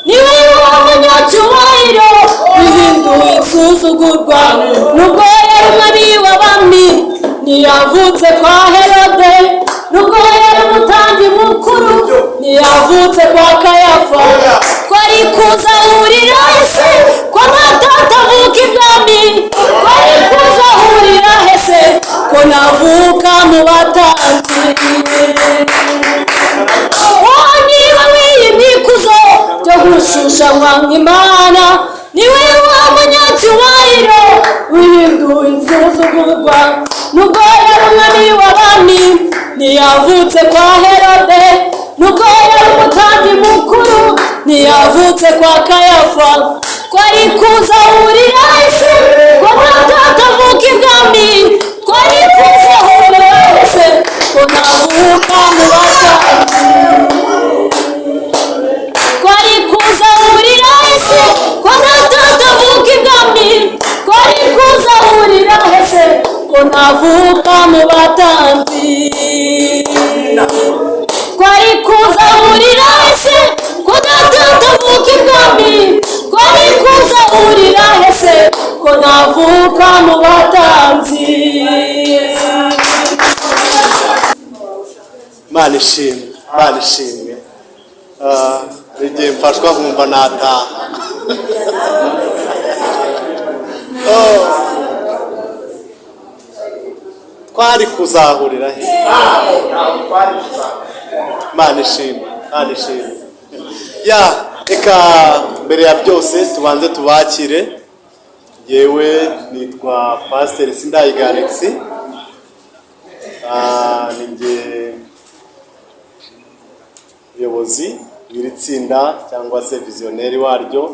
niwe w'umunyacyubahiro bihinduye insuzugurwa. Nubwo yari umwami w'abami, ntiyavutse kwa Herode. Nubwo yari umutambyi mukuru, ntiyavutse kwa Kayafa. Twari kuzahurira hese ko matata avuka ibwami? Twari kuzahurira hese ko navuka mu batambyi? Uwo niwe wiyimye ikuzo ryo gushushanywa nk'Imana, niwe wa munyacyubahiro wihinduye insuzugurwa. Nubwo yari umwami w'abami, ntiyavutse kwa Herode. Nubwo yari umutambyi mukuru, ntiyavutse kwa Kayafa. Twari kuzahurira ese ko matata avuka ibwami? Twari kuzahurira ese ko navuka mu batambyi? Twari kuzahurira ese ko matata avuka ibwami? Twari kuzahurira ese ko navuka mu batambyi? Twari kuzahurira ese ko data avuka ibwami? Twari kuzahurira ese ko navuka mu batambyi? Imana ishimwe, Imana ishimwe. Hari igihe mfashwa nkumva nataha. Oh. Twari kuzahurira he? Imana ishimwe, Imana ishimwe. Ya, reka mbere ya byose tubanze tubakire. Yewe, nitwa Pasiteri Sindayiga Alexis. Ni njye umuyobozi w'iri tsinda cyangwa se visionnaire waryo.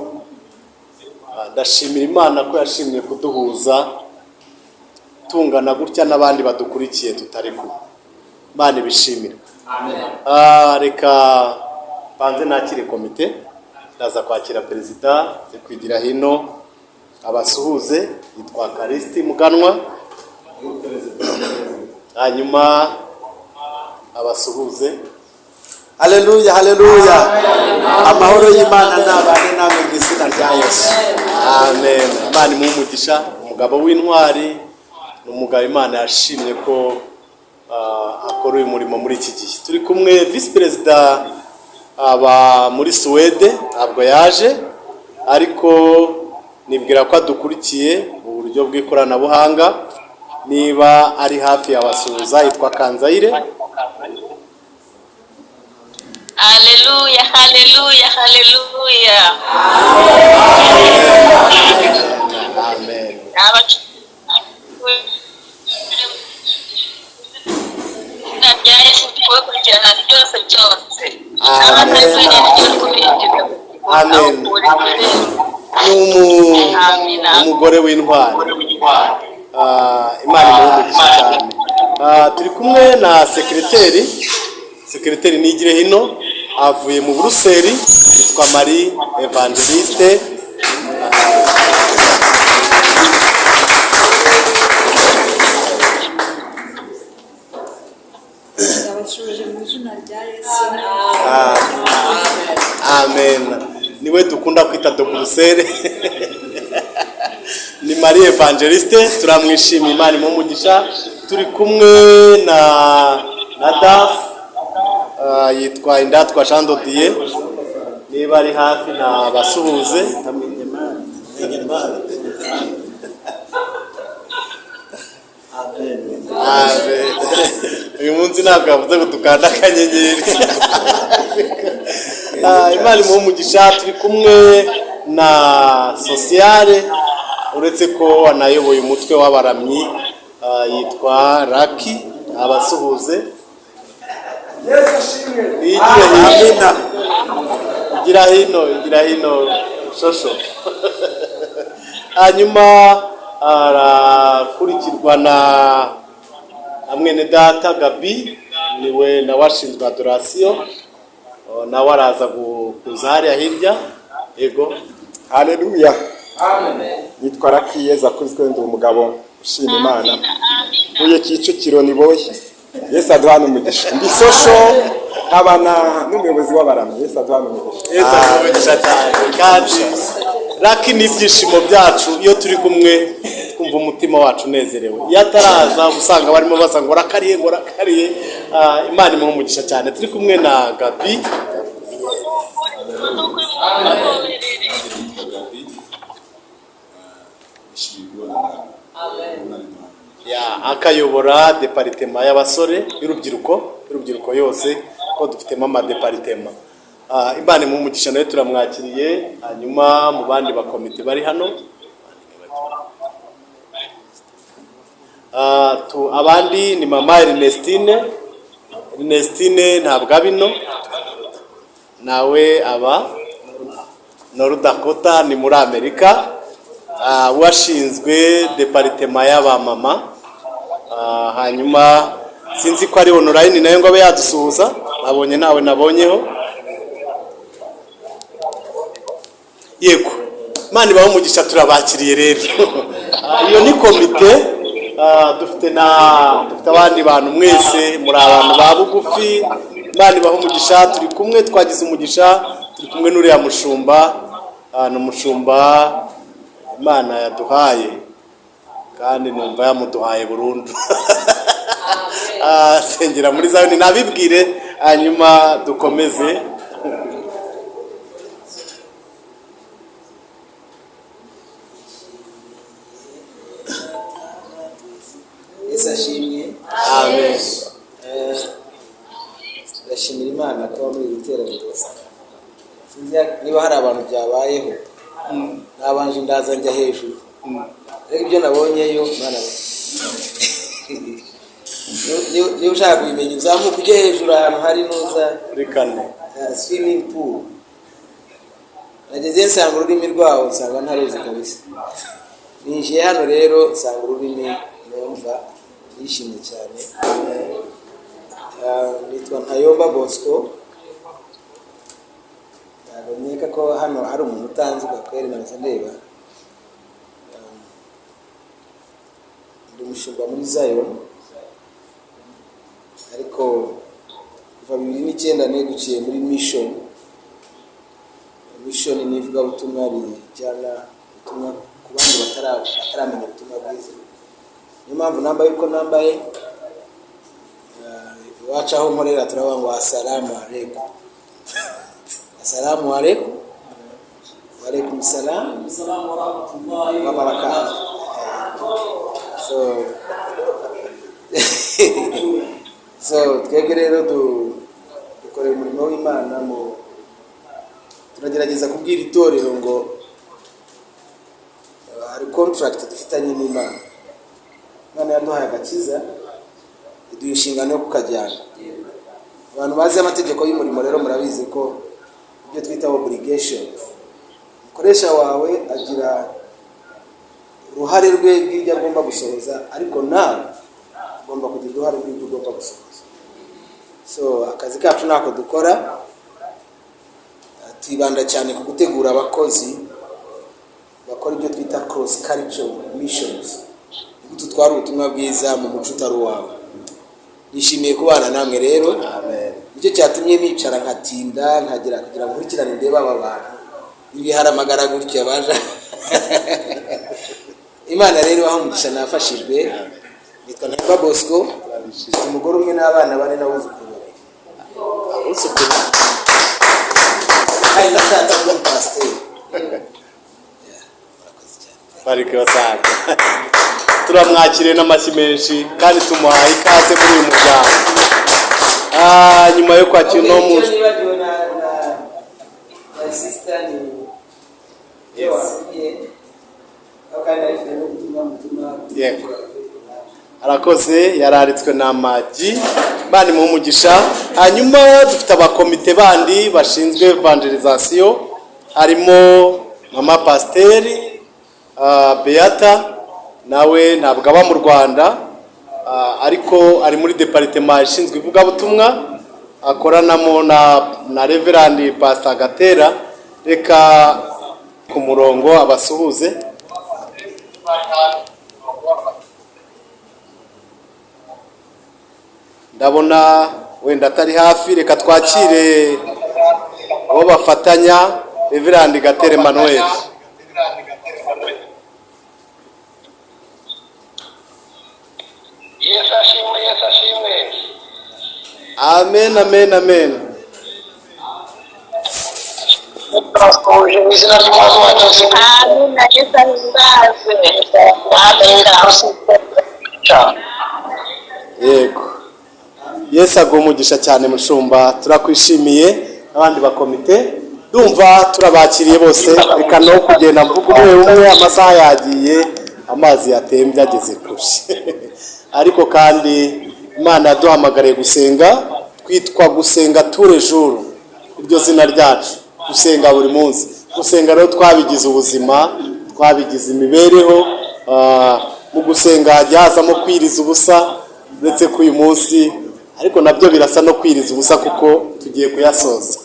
Ndashimira Imana ko yashimye kuduhuza tungana gutya n'abandi badukurikiye tutari kumwe. Imana ibishimire. Reka banze nakire komite. Ndaza kwakira perezida ze kwigira hino abasuhuze, yitwa Karisiti Muganwa, hanyuma abasuhuze. Haleluya, haleluya! Amahoro y'Imana nabane namwe mu izina rya Yesu. Amen. Imana imuhe umugisha. Umugabo w'intwari ni umugabo Imana yashimye ko akora uyu murimo muri iki gihe. Turi kumwe visi perezida aba muri Suwede, ntabwo yaje, ariko nibwira ko adukurikiye mu buryo bw'ikoranabuhanga. Niba ari hafi yabasuhuza, yitwa Kanzayire. Haleluya, haleluya, haleluya. Amen. Izina rya Yesu, kubakurikirana byose byose. Amen. Amen. Ni umugore w'intwari. Imana imuhe umugisha cyane. Turi kumwe na sekiriteri. Sekiriteri nigire hino, avuye mu Buruseli, yitwa Marie Evangeliste. Ndabashuje mu izina rya Yesu. Amen. Amen. Niwe dukunda kwita de Bruxelles. Ni Marie Evangeliste, turamwishimiye, Imana imuhe umugisha. Turi kumwe na DAF, yitwa Indatwa Jean Dodier, niba ari hafi na basuhuze. Amen. Uyu munsi ntabwo yavuze ngo dukanda akanyenyeri. Imana imuhe umugisha. Turi kumwe na sociale, uretse ko anayoboye umutwe w'abaramyi, yitwa Raki, abasuhuze. Igira hino, igira hino, igira hino shosho. Hanyuma arakurikirwa na mwene data Gabi, niwe nawe ashinzwe adoration, nawe araza kuza hariya hirya. Yego. Haleluya. Nitwa Rakiyeza akuzwe, ndi umugabo ushima Imana, ntuye Kicukiro niboye. Yesu aduhana umugisha. Ndi social, nkabana n'umuyobozi w'abaramyi. Yesu aduhana umugisha. Yesu aduhe umugisha cyane. Kandi Raki ni ibyishimo byacu, iyo turi kumwe twumva umutima wacu unezerewe. Iyo ataraza usanga barimo basa ngo rakariye, ngo rakariye. Imana imuhe umugisha cyane. Turi kumwe na Gabi. Ya, akayobora département y'abasore, y'urubyiruko yose, ko dufitemo amadeparitema. Imana imuhe umugisha, nawe turamwakiriye. Hanyuma mu bandi bakomite bari hano, abandi ni mama Ernestine. Ernestine ntabwo abino, nawe aba North Dakota, ni muri Amerika. Washinzwe département y'abamama. Hanyuma sinzi ko ari online nayo ngo abe yadusuhuza, nabonye ntawe nabonyeho. Yego, Imana ibahe umugisha, turabakiriye rero. Iyo ni komite. Dufite abandi bantu, mwese muri abantu ba bugufi. Imana ibahe umugisha. Turi kumwe, twagize umugisha, turi kumwe n'uriya mushumba. Ni umushumba Imana yaduhaye, kandi numva yamuduhaye burundu. Sengera muri Zayoni, nabibwire hanyuma dukomeze. Yesu ashimwe. Amen. Ndashimira Imana kuba muri iri teraniro. Sinzi niba hari abantu byabayeho, nabanje ndaza njya hejuru, ariko ibyo nabonyeyo, Mana we. Niba ushaka kubimenya, uzamuke ujye hejuru ahantu hari nuza Kuri kane. Swimming pool. Nagezeyo nsanga ururimi rwawo, nsanga ntaruzi kabisa. Ninjiye hano rero nsanga ururimi numva, nishimye cyane. Nitwa Ntayomba Bosco. Ntabwo nkeka ko hano hari umuntu utanzi gakwere naza ndeba. Ndi umushumba muri Zion, ariko kuva 2009 negukiye muri mission. Mission ni ivugabutumwa rijyana ubutumwa ku bandi bataramenya ubutumwa bwiza. Niyo mpamvu nambaye uko nambaye. Iwacu aho nkorera turavuga ngo asalamu alaikum, asalamu alaikum, walaikum salam wa barakatuh. So twebwe rero dukorera umurimo w'Imana mu turagerageza kubwira itorero ngo hari contract dufitanye n'Imana. Imana yaduhaye agakiza, iduha inshingano yo kukajyana. Abantu bazi amategeko y'umurimo rero murabizi ko ibyo twita obligation, umukoresha wawe agira uruhare rwe rw'ibyo agomba gusohoza, ariko nawe ugomba kugira uruhare rw'ibyo ugomba gusohoza. So akazi kacu ntako dukora, twibanda cyane ku gutegura abakozi bakora ibyo twita cross cultural missions, tutwara ubutumwa bwiza mu muco utari uwawe. Nishimiye kubana namwe rero. Amen. Nicyo cyatumye nicara nkatinda nkagera kugira ngo nkurikirane ndebe aba bantu ibiharamagara gutya baje. Imana rero aho umugisha, nafashijwe. Nitwa Ntarindwa Bosco, mfite umugore umwe n'abana bane n'abuzukuru babiri. Abuzukuru. Kandi nashatse kuba umupasiteri. Bareke basaga. Turamwakiriye n'amashyi menshi kandi tumuhaye ikaze muri uyu muryango. Nyuma yo kwakira uno Okay, icyo muntu nibagiwe na sister ni Yes. wasigiye aho, kandi arifite n'ubutumwa mutima. Yego. Arakoze, yararitswe na Magi, bani mu umugisha. Hanyuma dufite abakomite bandi bashinzwe evangelization, harimo mama pasiteri Beata, nawe ntabwo aba mu Rwanda, ariko ari muri département ishinzwe ivugabutumwa, akoranamo na Reverend Pastor Gatera. Reka ku murongo abasuhuze. Ndabona wenda atari hafi, reka twakire uwo bafatanya, Reverend Gatera Emmanuel. Yesu ashimwe, Yesu ashimwe. Amen, amen, amen. Turasuhuje mu izina ry'Umwami wacu Yesu Kristo. Amina, Yesu ahimbazwe. Amina. Yego, Yesu aguha umugisha cyane, mushumba, turakwishimiye n'abandi bakomite. Ndumva turabakiriye bose. Reka no kugenda mvuga umwe umwe, amasaha yagiye, amazi yatembye ageze kure. Ariko kandi Imana yaduhamagariye gusenga, twitwa Gusenga Turejuru, iryo zina ryacu, gusenga buri munsi. Gusenga rero twabigize ubuzima, twabigize imibereho. Mu gusenga hajya hazamo kwiriza ubusa, uretse ko uyu munsi ariko nabyo birasa no kwiriza ubusa kuko tugiye kuyasoza.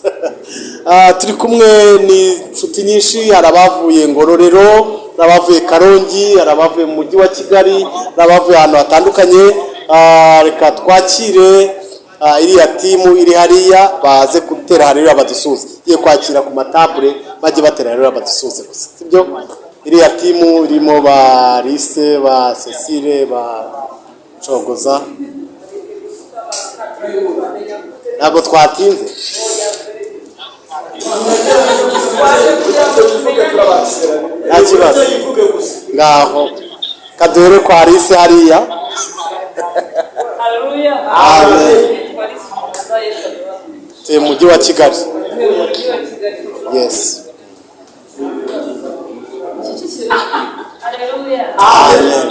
Turi kumwe n'inshuti nyinshi: hari abavuye Ngororero, hari abavuye Karongi, hari abavuye mu mujyi wa Kigali, hari abavuye ahantu hatandukanye. Reka twakire iriya team iri hariya, baze gutera hariya badusuhuze. Igiye kwakira ku matabure, bajye batera hariya badusuhuze gusa, sibyo? Iriya team irimo ba Lise, ba Cecile, ba Cogoza. Ntabwo twatinze. Nta kibazo. Ngaho kaduhere kwa Lise hariya. Haleluya. Amen. Nitwa Alice Umuhoza, Yesu ahimbazwe. Tuye mu mujyi wa Kigali. Tuye mu mujyi wa Kigali. Yes. Kicukiro. Haleluya. Amen.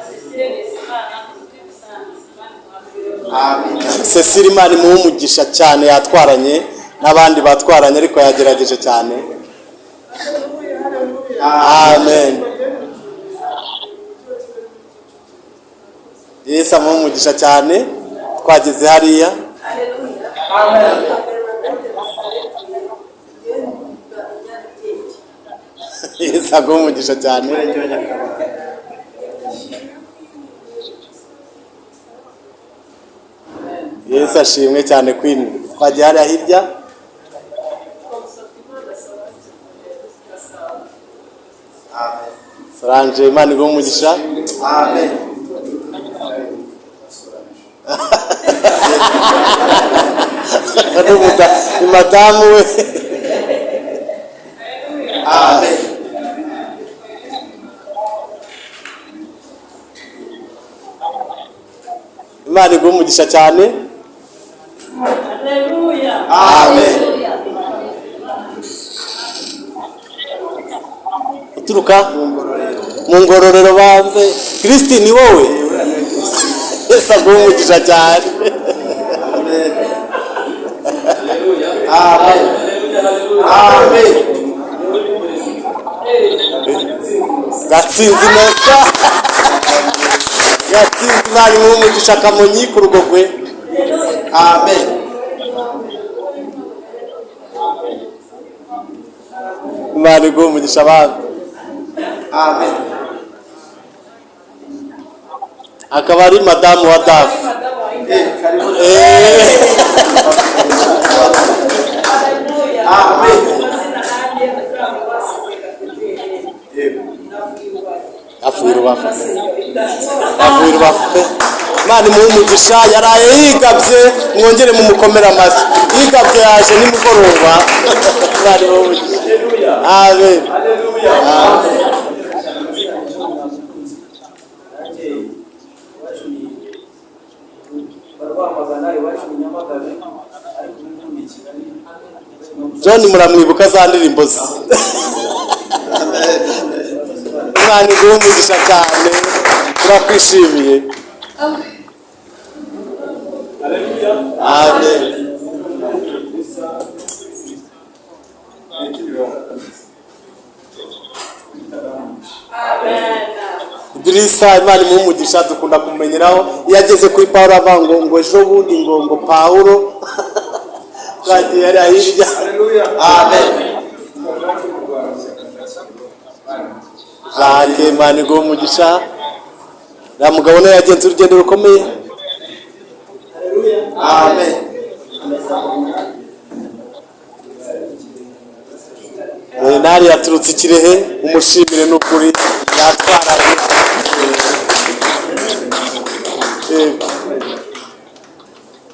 Cecile Bizimana, utuye Musanze. Imana imuhe. Cecile, Imana imuhe umugisha cyane, yatwaranye n'abandi batwaranye, ariko yagerageje cyane. Amen. Yesu amuhe umugisha cyane. Twageze hariya. Haleluya. Yesu aguhe umugisha cyane. Yesu ashimwe cyane. Queen, twagiye hariya hirya. Solange, Imana iguhe umugisha. Amen. Ni madamu we. Amen. Imana iguhe umugisha cyane. Haleluya. Amen. Uturuka mu Ngororero, banze Christine, ni wowe. Yesu aguhe umugisha cyane. Amen. Amen. Gatsinzi neza, Gatsinzi, Imana imuhe umugisha. Kamonyi ku Rugogwe. Amen. Imana iguhe umugisha abana. Amen. Akaba ari madamu wa Dafu. Avuye Rubavu, avuye Rubavu pe. Imana imuhe umugisha, yaraye yigabye, mwongere mumukomere amashyi. Yigabye, yaje nimugoroba. Imana imuhe umugisha. Amen. Amen. Nanjye iwacu ni Rwamagana, iwacu ni Nyamagabe, ariko ubu ngubu ni Kigali. John muramwibuka za ndirimbo ze. Imana iguhe umugisha cyane, turakwishimiye. Amen. Idirisa, Imana imuhe umugisha, dukunda kumumenyeraho iyo ageze kuri Pawulo avuga ngo ejo bundi ngo Pawulo twagiye hariya hirya. Amen. Jacques, Imana iguhe umugisha. Uriya mugabo nawe yagenze urugendo rukomeye. Amen. Bernard yaturutse i Kirehe, umushimire n'ukuri yatwaranye. Yego.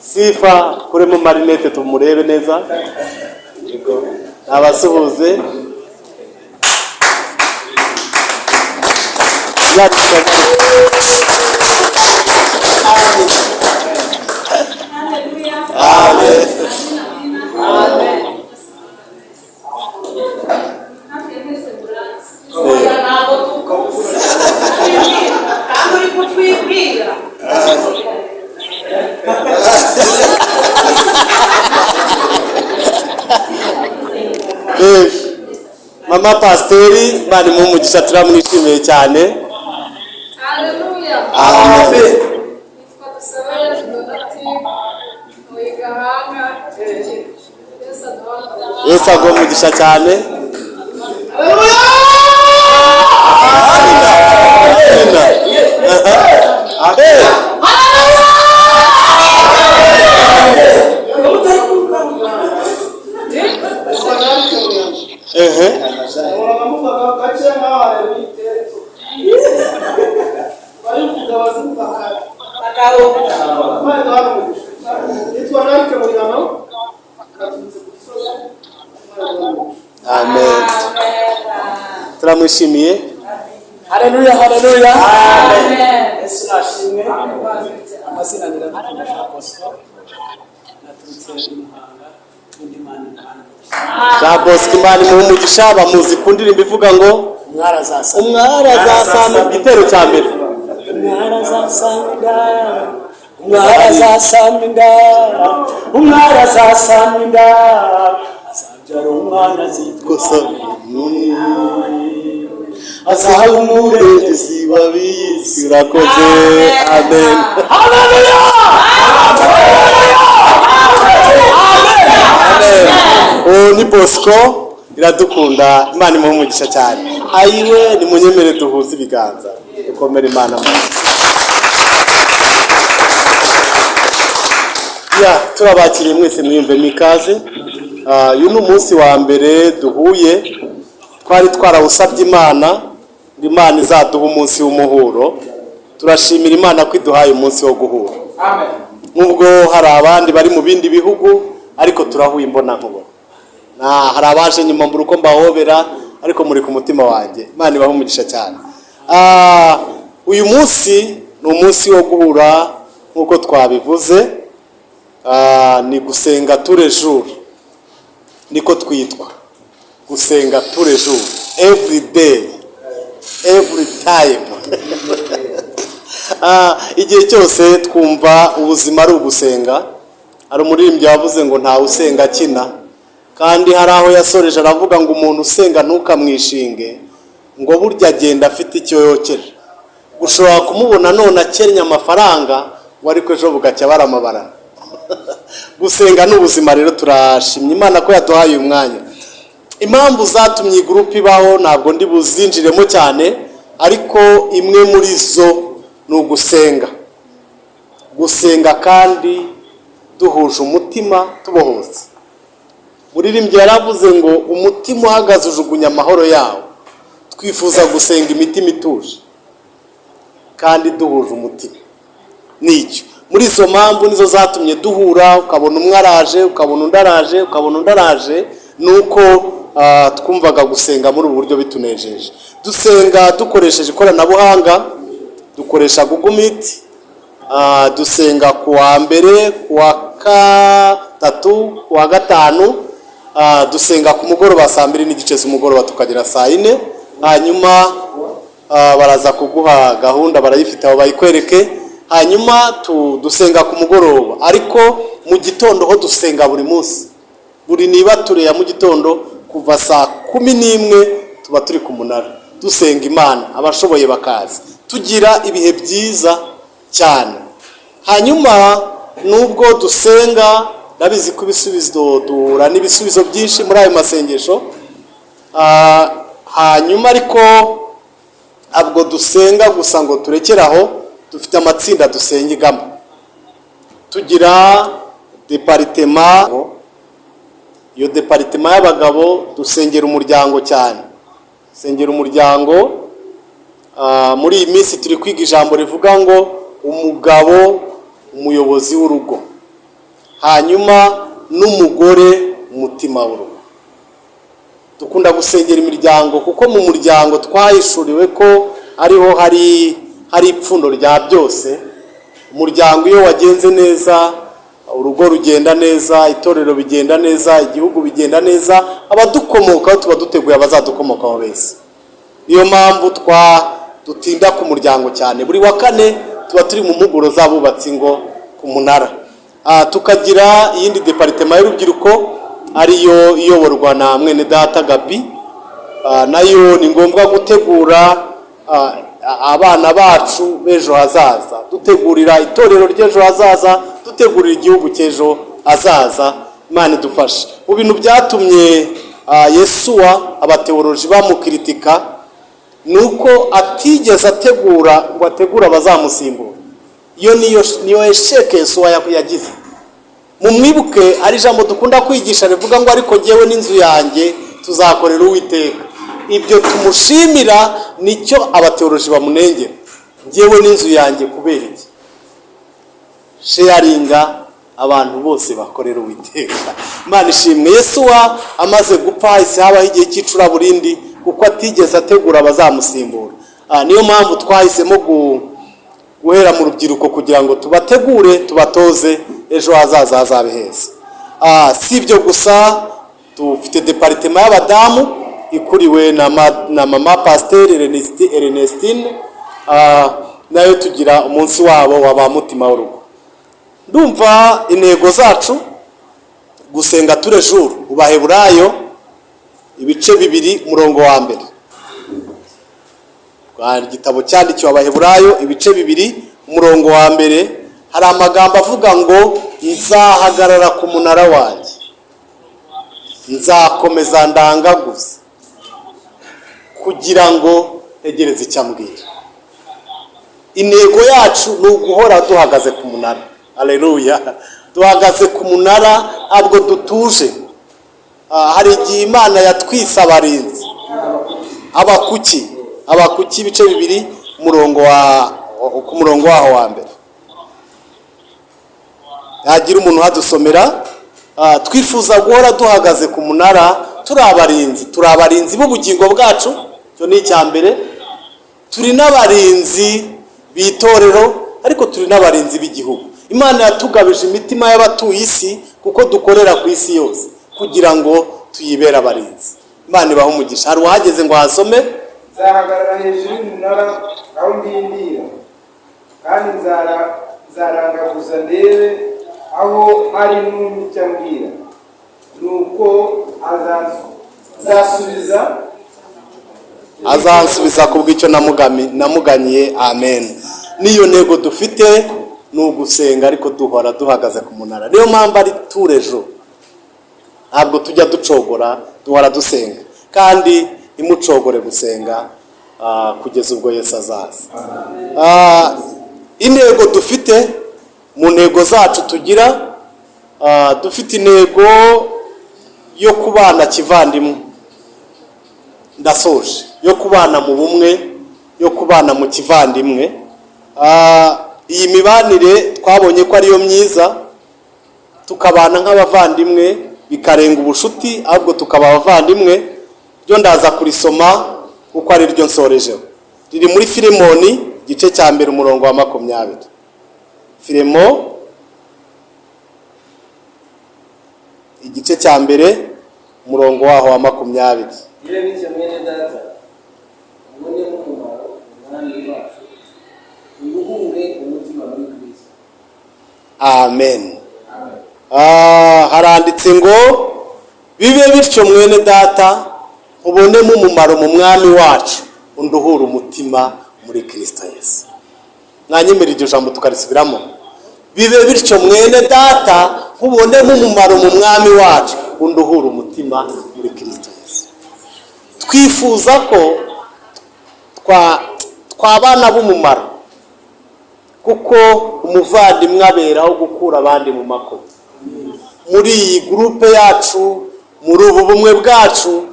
Sifa kuremo marinete tumurebe neza. Yego. Abasuhuze. Amen. Ntabwo tukuzi kandi uri kutwibwira. Eh, Mama Pasiteri, Imana imuhe umugisha, turamwishimiye cyane. Haleluya. Amen. Nitwa Dusabe Donatille, ntuye Gahanga, Kicukiro. Yesu aduhe. Yesu aguhe umugisha cyane. Amina. Amen. Ehe. Amen. Turamwishimiye. Haleluya, haleluya. Yesu nashimwe. Amazina ni Iradukunda Jean Bosco, naturutse i Muhanga undi Imana iduhana. Jean Bosco, Imana imuhe umugisha, bamuzi ku ndirimbo ivuga ngo Umwari azasama. Umwari azasama, igitero cya mbere. Umwari azasama inda, umwari azasama inda, umwari azasama inda, azabyara umwana azitwa Gusa azaba umurengezi w'ab'isi. Urakoze. Amen. Haleluya. Amen. Uwo ni Bosco Iradukunda, Imana imuhe umugisha cyane. Ayiwe, nimunyemere duhuze ibiganza dukomere Imana amashyi. Ya, turabakiriye mwese, mwiyumvemo ikaze. Ah, uyu ni umunsi wa mbere duhuye, twari twarawusabye Imana ngo Imana izaduhe umunsi w'umuhuro. Turashimira Imana ko iduhaye umunsi wo guhura, nubwo hari abandi bari mu bindi bihugu, ariko turahuye imbonankubone. Na hari abaje nyuma mbura uko mbahobera, ariko muri ku mutima wanjye. Imana ibahe umugisha cyane. Ah, uyu munsi ni umunsi wo guhura nk'uko twabivuze. Ah, ni gusenga tous les jours, niko twitwa, gusenga tous les jours, every day, every time. Ah, igihe cyose twumva ubuzima ari ugusenga. Hari umuririmbyi wavuze ngo ntawe usenga akina, kandi hari aho yasoreje aravuga ngo umuntu usenga ntukamwishinge, ngo burya agenda afite icyo yokera. Ushobora kumubona none akennye amafaranga ngo, ariko ejo bugacya baramabarana. Gusenga ni ubuzima. Rero turashimye Imana ko yaduhaye uyu mwanya. Impamvu zatumye iyi groupe ibaho ntabwo ndi buzinjiremo cyane, ariko imwe muri zo ni ugusenga. Gusenga kandi duhuje umutima, tubohotse. Muririmbyi yaravuze ngo umutima uhagaze ujugunya amahoro yawo. Twifuza gusenga imitima ituje kandi duhuje umutima. Nicyo muri izo mpamvu nizo zatumye duhura, ukabona umwe araje, ukabona undi araje, ukabona undi araje. Ni uko twumvaga gusenga muri ubu buryo bitunejeje. Dusenga dukoresheje ikoranabuhanga, dukoresha Google Meet. Dusenga ku wa mbere, ku wa gatatu, ku wa gatanu. Dusenga ku mugoroba 2:30 z'umugoroba tukagera saa 4. Hanyuma baraza kuguha gahunda, barayifite aho bayikwereke. Hanyuma dusenga ku mugoroba, ariko mu gitondo ho dusenga buri munsi, buri niba tureya mu gitondo kuva saa 11 tuba turi ku munara dusenga Imana, abashoboye bakaza. Tugira ibihe byiza cyane. Hanyuma nubwo dusenga, ndabizi ko ibisubizo, duhura n'ibisubizo byinshi muri ayo masengesho. Hanyuma ariko ntabwo dusenga gusa ngo turekere aho. Dufite amatsinda dusengamo, tugira département. Iyo département y'abagabo dusengera umuryango cyane, dusengera umuryango. Muri iyi minsi turi kwiga ijambo rivuga ngo umugabo umuyobozi w'urugo, hanyuma n'umugore umutima w'urugo. Dukunda gusengera imiryango kuko mu muryango twahishuriwe ko ariho hari ipfundo rya byose. Umuryango iyo wagenze neza, urugo rugenda neza, itorero bigenda neza, igihugu bigenda neza, abadukomokaho tuba duteguye abazadukomokaho beza. Niyo mpamvu twa dutinda ku muryango cyane. Buri wa kane tuba turi mu mpuguro z'abubatsi ngo ku munara. Tukagira iyindi département y'urubyiruko ariyo iyoborwa na mwene data Gabi. Nayo ni ngombwa gutegura abana bacu b'ejo hazaza, dutegurira itorero ry'ejo hazaza, dutegurira igihugu cy'ejo hazaza. Imana idufashe. Mu bintu byatumye Yesuwa abatewoloji bamukiritika ni uko atigeze ategura ngo ategure abazamusimbura. Iyo niyo échec Yesuwa yagize. Mumwibuke, ari ijambo dukunda kwigisha rivuga ngo ariko ngewe n'inzu yanjye tuzakorera Uwiteka. Ibyo tumushimira nicyo abatewoloji bamunengera. Ngewe n'inzu yanjye, kubera iki? Sharinga abantu bose bakorera Uwiteka. Imana ishimwe. Yesuwa amaze gupfa hahise habaho igihe cy'icuraburindi kuko atigeze ategura abazamusimbura. Niyo mpamvu twahisemo guhera mu rubyiruko kugira ngo tubategure, tubatoze ejo hazaza hazabe heza. Si ibyo gusa, dufite département y'abadamu ikuriwe na mama pasiteri Ernestine. Nayo tugira umunsi wabo wa ba mutima w'urugo. Ndumva intego zacu gusenga turejuru. Ubaheburayo ibice 2, umurongo wa mbere. Igitabo cyandikiwe Abaheburayo, ibice 2, umurongo wa mbere, hari amagambo avuga ngo nzahagarara ku munara wanjye, nzakomeza ndangaguze kugira ngo ntegereze icyo ambwira. Intego yacu ni uguhora duhagaze ku munara. Aleluya! Duhagaze ku munara, ntabwo dutuje. Hari igihe Imana yatwise abarinzi. Abakuki ibice 2, umurongo wa ku murongo waho wa mbere, hagira umuntu uhadusomera. Twifuza guhora duhagaze ku munara, turi abarinzi. Turi abarinzi b'ubugingo bwacu, icyo ni icya mbere. Turi n'abarinzi b'itorero, ariko turi n'abarinzi b'igihugu. Imana yatugabije imitima y'abatuye isi kuko dukorera ku isi yose kugira ngo tuyibere abarinzi. Imana ibahe umugisha. Hari uwahageze ngo ahasome? Nzahagarara hejuru y'umunara aho ndindira, kandi nzarangaguza ndebe aho ari numva icyo ambwira. Nuko azansubiza. Azansubiza ku bw'icyo namuganyiye. Amen. N'iyo ntego dufite ni ugusenga ariko duhora duhagaze ku munara. Niyo mpamvu ari turejo, ntabwo tujya ducogora, duhora dusenga. Kandi ntimucogore gusenga kugeza ubwo Yesu azaza. Intego dufite Mu ntego zacu tugira, dufite intego yo kubana kivandimwe, ndasoje, yo kubana mu bumwe, yo kubana mu kivandimwe. Iyi mibanire twabonye ko ariyo myiza, tukabana nk'abavandimwe, bikarenga ubushuti, ahubwo tukaba abavandimwe. Ryo ndaza kurisoma kuko ari ryo nsorejeho. Riri muri Filemoni, igice cya 1, umurongo wa 20. Filemo, igice cya 1, umurongo waho wa 20. Bibe bityo mwene data, ubonemo umumaro umwami wacu, uruhure umutima muri Kristo. Amen. Haranditse ngo: "Bibe bityo mwene data, ubonemo umumaro mu mwami wacu, unduhure umutima muri Kristo Yesu." Mwanyemera iryo jambo tukarisubiramo? Bibe bityo mwene data, ubonemo umumaro mu mwami wacu, unduhure umutima muri Kristo Yesu. Twifuza ko twabana b'umumaro, kuko umuvandimwe aberaho gukura abandi mu makuba. Muri iyi groupe yacu, muri ubu bumwe bwacu,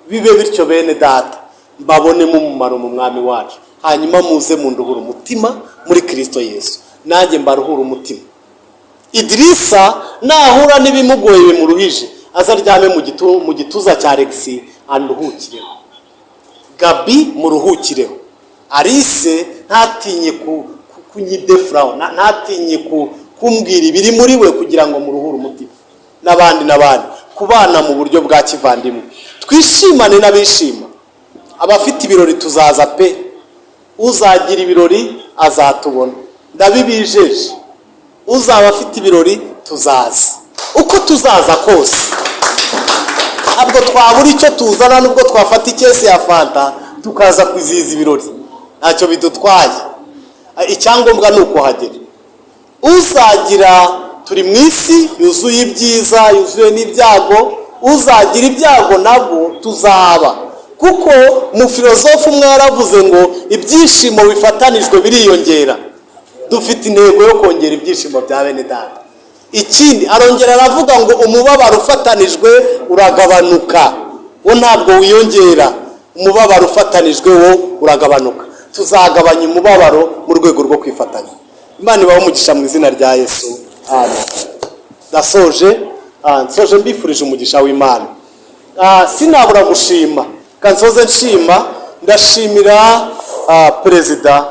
bibe bityo bene data, mbabonemo umumaro mu mwami wacu, hanyuma muze munduhure umutima muri Kristo Yesu, nanjye mbaruhure umutima. Idirisa nahura n'ibimugoye bimuruhije, azaryame mu gituza cya Alexi anduhukireho, Gabi muruhukireho, Alice ntatinye kunyidefuraho, ntatinye kumbwira ibiri muri we kugira ngo muruhure umutima, n'abandi n'abandi. Kubana mu buryo bwa kivandimwe, twishimane n'abishima. Abafite ibirori tuzaza pe, uzagira ibirori azatubona, ndabibijeje. Uzaba afite ibirori tuzaza, uko tuzaza kose ntabwo twabura icyo tuzana, nubwo twafata ikesi ya fanta tukaza kwizihiza ibirori, ntacyo bidutwaye. Icyangombwa ni ukuhagera. Uzagira, turi mu isi yuzuye ibyiza, yuzuye n'ibyago, uzagira ibyago nabwo tuzaba, kuko umufilozofu umwe yaravuze ngo ibyishimo bifatanijwe biriyongera. Dufite intego yo kongera ibyishimo bya bene data. Ikindi arongera aravuga ngo umubabaro ufatanijwe uragabanuka, wo ntabwo wiyongera, umubabaro ufatanijwe wo uragabanuka. Tuzagabanya umubabaro mu rwego rwo kwifatanya. Imana ibahe umugisha mu izina rya Yesu, amen. Ndasoje, nsoje mbifurije umugisha w'Imana. Sinabura gushima, kansoze nshima, ndashimira Perezida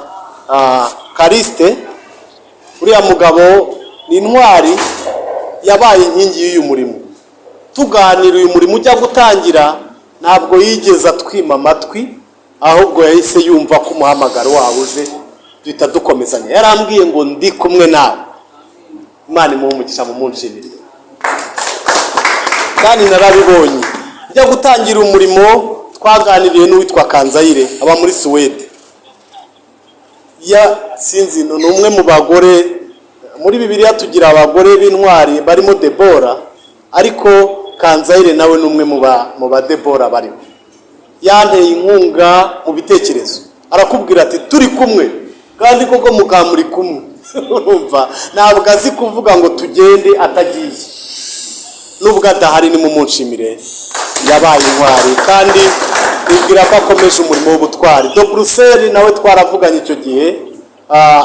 Kariste. Uriya mugabo ni intwari, yabaye inkingi y'uyu murimo. Tuganira uyu murimo ujya gutangira, ntabwo yigeze atwima amatwi, ahubwo yahise yumva ko umuhamagaro wawe uje, duhita dukomezanya. Yarambwiye ngo ndi kumwe nawe. Imana imuhe umugisha, mumunshimire. Kandi narabibonye, njya gutangira umurimo twaganiriye n'uwitwa Kanzayire, aba muri Suwede. Ya sinzi, ni umwe mu bagore muri Bibiliya, tugira abagore b'intwari barimo Debora, ariko Kanzayire nawe ni umwe mu ba Debora barimo. Yanteye inkunga mu bitekerezo, arakubwira ati turi kumwe, kandi koko mukaba muri kumwe. Urumva ntabwo azi kuvuga ngo tugende atagiye, nubwo adahari. Nimumunshimire, yabaye intwari kandi bibwira ko akomeje umurimo w'ubutwari. Do Buruseli nawe twaravuganye icyo gihe,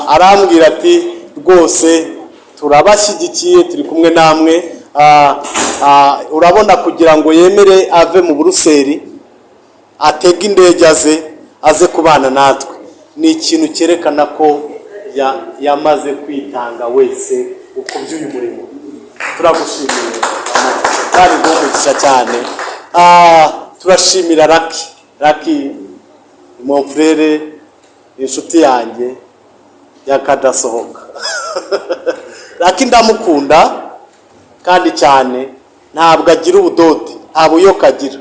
arambwira ati rwose turabashyigikiye, turi kumwe namwe. Urabona kugira ngo yemere ave mu Buruseli, atege indege aze kubana natwe, ni ikintu cyerekana ko yamaze kwitanga wese ku by'uyu murimo. Turagushimiye kandi umugisha cyane. Turashimira Raki. Raki mon frère, inshuti yanjye yakadasohoka. Raki ndamukunda kandi cyane, ntabwo agira ubudode, nta buyoka agira,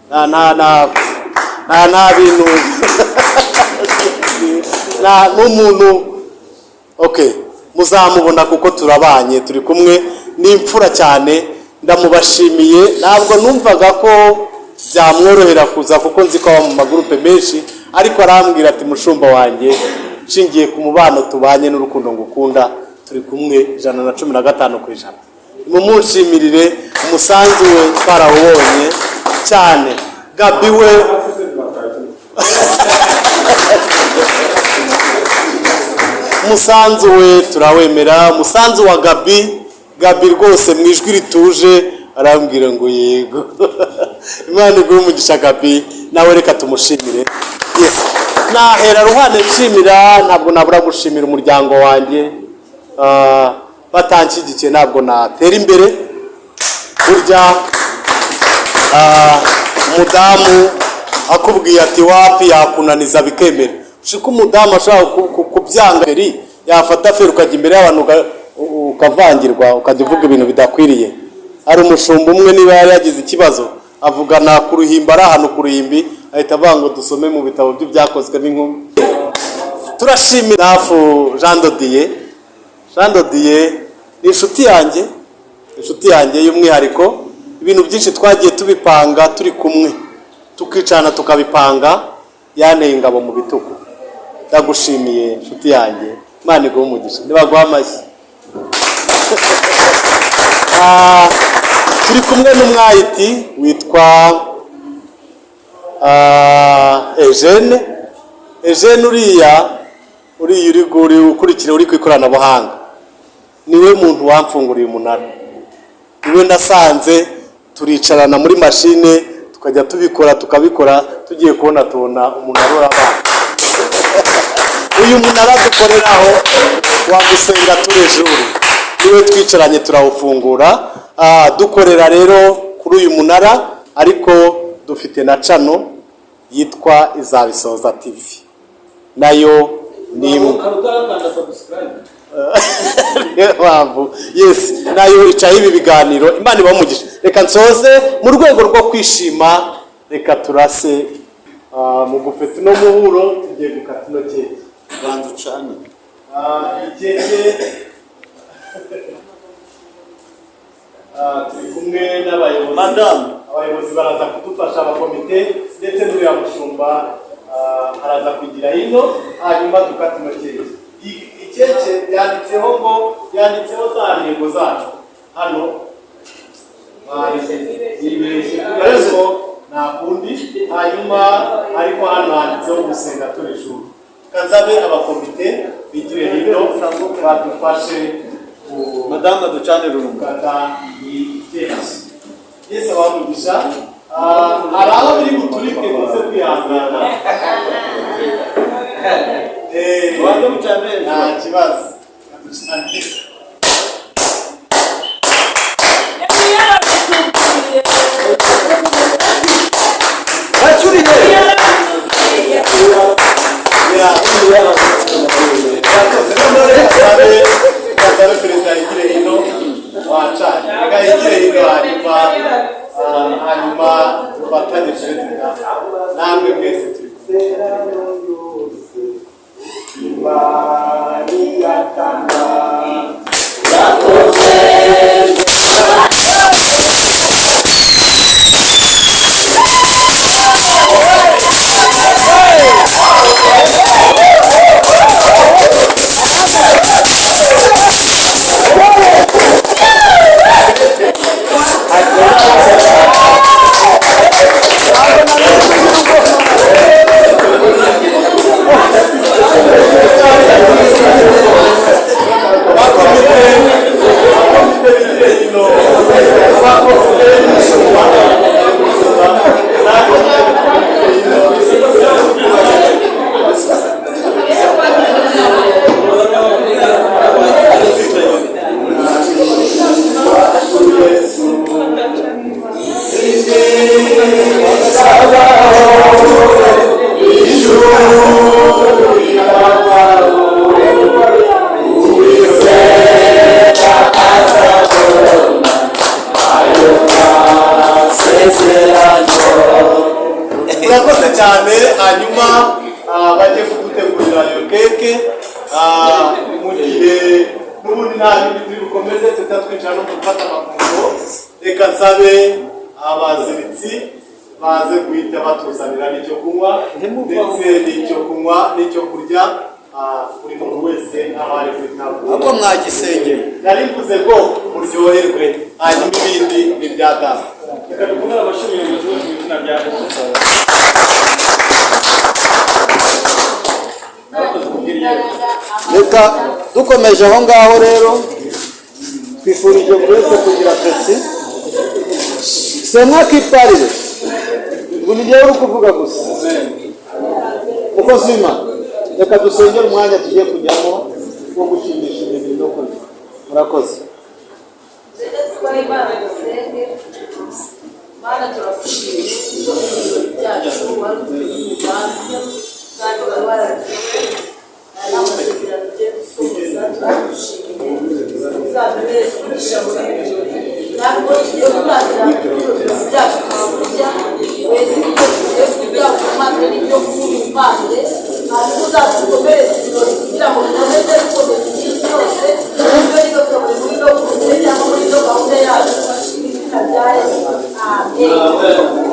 nta nta nta nta nta bintu nta n'umuntu. Okay, muzamubona kuko turabanye, turi kumwe, ni imfura cyane, ndamubashimiye. Ntabwo numvaga ko byamworohera kuza, kuko nzi ko aba mu magurupe menshi, ariko arambwira ati mushumba wanjye, nshingiye ku mubano tubanye n'urukundo ngukunda, Turi kumwe 115%. Nimumushimirire umusanzu we, twarawubonye cyane. Gabi we, umusanzu we turawemera, umusanzu wa Gabi. Gabi rwose mu ijwi rituje arambwira ngo yego. Imana iguhe umugisha Gabi, nawe reka tumushimire. Yes. Nahera ruhande nshimira, ntabwo nabura gushimira umuryango wanjye. Batanshyigikiye ntabwo natera imbere. Burya umudamu akubwiye ati wapi, yakunaniza bikemera. Ushika umudamu ashaka kubyanga feri, yafata feri ukajya imbere y'abantu ukavangirwa, ukajya uvuga ibintu bidakwiriye. Hari umushumba umwe niba yari yagize ikibazo avugana ku ruhimbi, ari ahantu ku ruhimbi, ahita avuga ngo dusome mu bitabo by'ibyakozwe n'inkumi. Turashimira Dafu Jean Dodier. Jean Dodier ni inshuti yanjye, inshuti yanjye y'umwihariko. Ibintu byinshi twagiye tubipanga turi kumwe, tukicana tukabipanga. Yanteye ingabo mu bitugu. Ndagushimiye inshuti yanjye, Imana iguhe umugisha. Nibaguha amashyi. Turi kumwe n'umwayiti witwa Eugene. Eugene uriya uri ukurikira uri ku ikoranabuhanga, niwe muntu wamfunguriye umunara. Niwe nasanze turicarana muri mashine, tukajya tubikora tukabikora, tugiye kubona tubona umunara urabaye. Uyu munara dukoreraho wa Gusenga Turejuru niwe twicaranye turawufungura. Dukorera rero kuri uyu munara, ariko dufite na channel yitwa Izabisoza TV, nayo ni imwe. Niyo mpamvu, yes, nayo icaho ibi biganiro. Imana ibahe umugisha. Reka nsoze mu rwego rwo kwishima, reka turase mu gufeta uno muhuro. Tugiye gukata ino keke. Banza ucane. Iyi keke, turi kumwe n'abayobozi. Madamu. Abayobozi baraza kudufasha, abakomite ndetse n'uriya mushumba araza kugira hino, hanyuma dukata ino keke. Iyi keke yanditseho ngo, yanditseho za ntego zacu hano. Yibeshye ariko nta kundi. Hanyuma ariko hano handitseho Gusenga Turi Ijuru. Kazabe abakomite bigire hino badufashe. Madamu, ducanire urumuri. Gukata iyi keke. Yesu abamugisha. Hari aho biri buturike, muze kwihangana. Banza mucane. Nta kibazo. Ducanire. Kazabe perezida yigire hino, wacanye. Reka yigire hino, hanyuma dufatanye perezida namwe mwese turi kumwe. Murakoze cyane. Hanyuma bajye kudutegurira iyo keke. Mu gihe n'ubundi nta bindi turi bukomeze, tuta twinjira no gufata amafunguro. Reka nsabe abaziritsi baze guhita batuzanira n'icyo kunywa ndetse n'icyo kunywa n'icyo kurya. Buri muntu wese aho ari kuri ntabwo Ahubwo mwagisengeye. Nari mvuze ngo muryoherwe, hanyuma ibindi ni ibya data. Reka dukomere amashyi umuyobozi wese mu izina rya Yesu. Murakoze kubw'iryo. Reka dukomeje aho ngaho rero, twifurije buri wese kugira apeti. Semwakiparire ngo ni njyewe uri kuvuga gusa. Mukozi w'Imana, reka dusengere umwanya tugiye kujyamo wo gushimisha imibiri no kurya. Murakoze. Reka twubahe Imana, dusenge. Mana, turagushimye kuko ibirori byacu wari ufite umugambi kandi wari warabivuze n'amasezerano ugiye gusohoza. Turagushimiye, uzaduhereze umugisha muri ibi birori. Ntabwo tugiye gutangira ibirori byacu kurya wese, ibyo tugiye kurya umpande n'ibyo kunywa umpande, hanyuma uzadukomereze ibirori kugira ngo bikomeze bikomeza iminsi yose ibyo niba tukabona muri no kurya cyangwa muri no gahunda yacu. Mu izina rya Yesu, amen.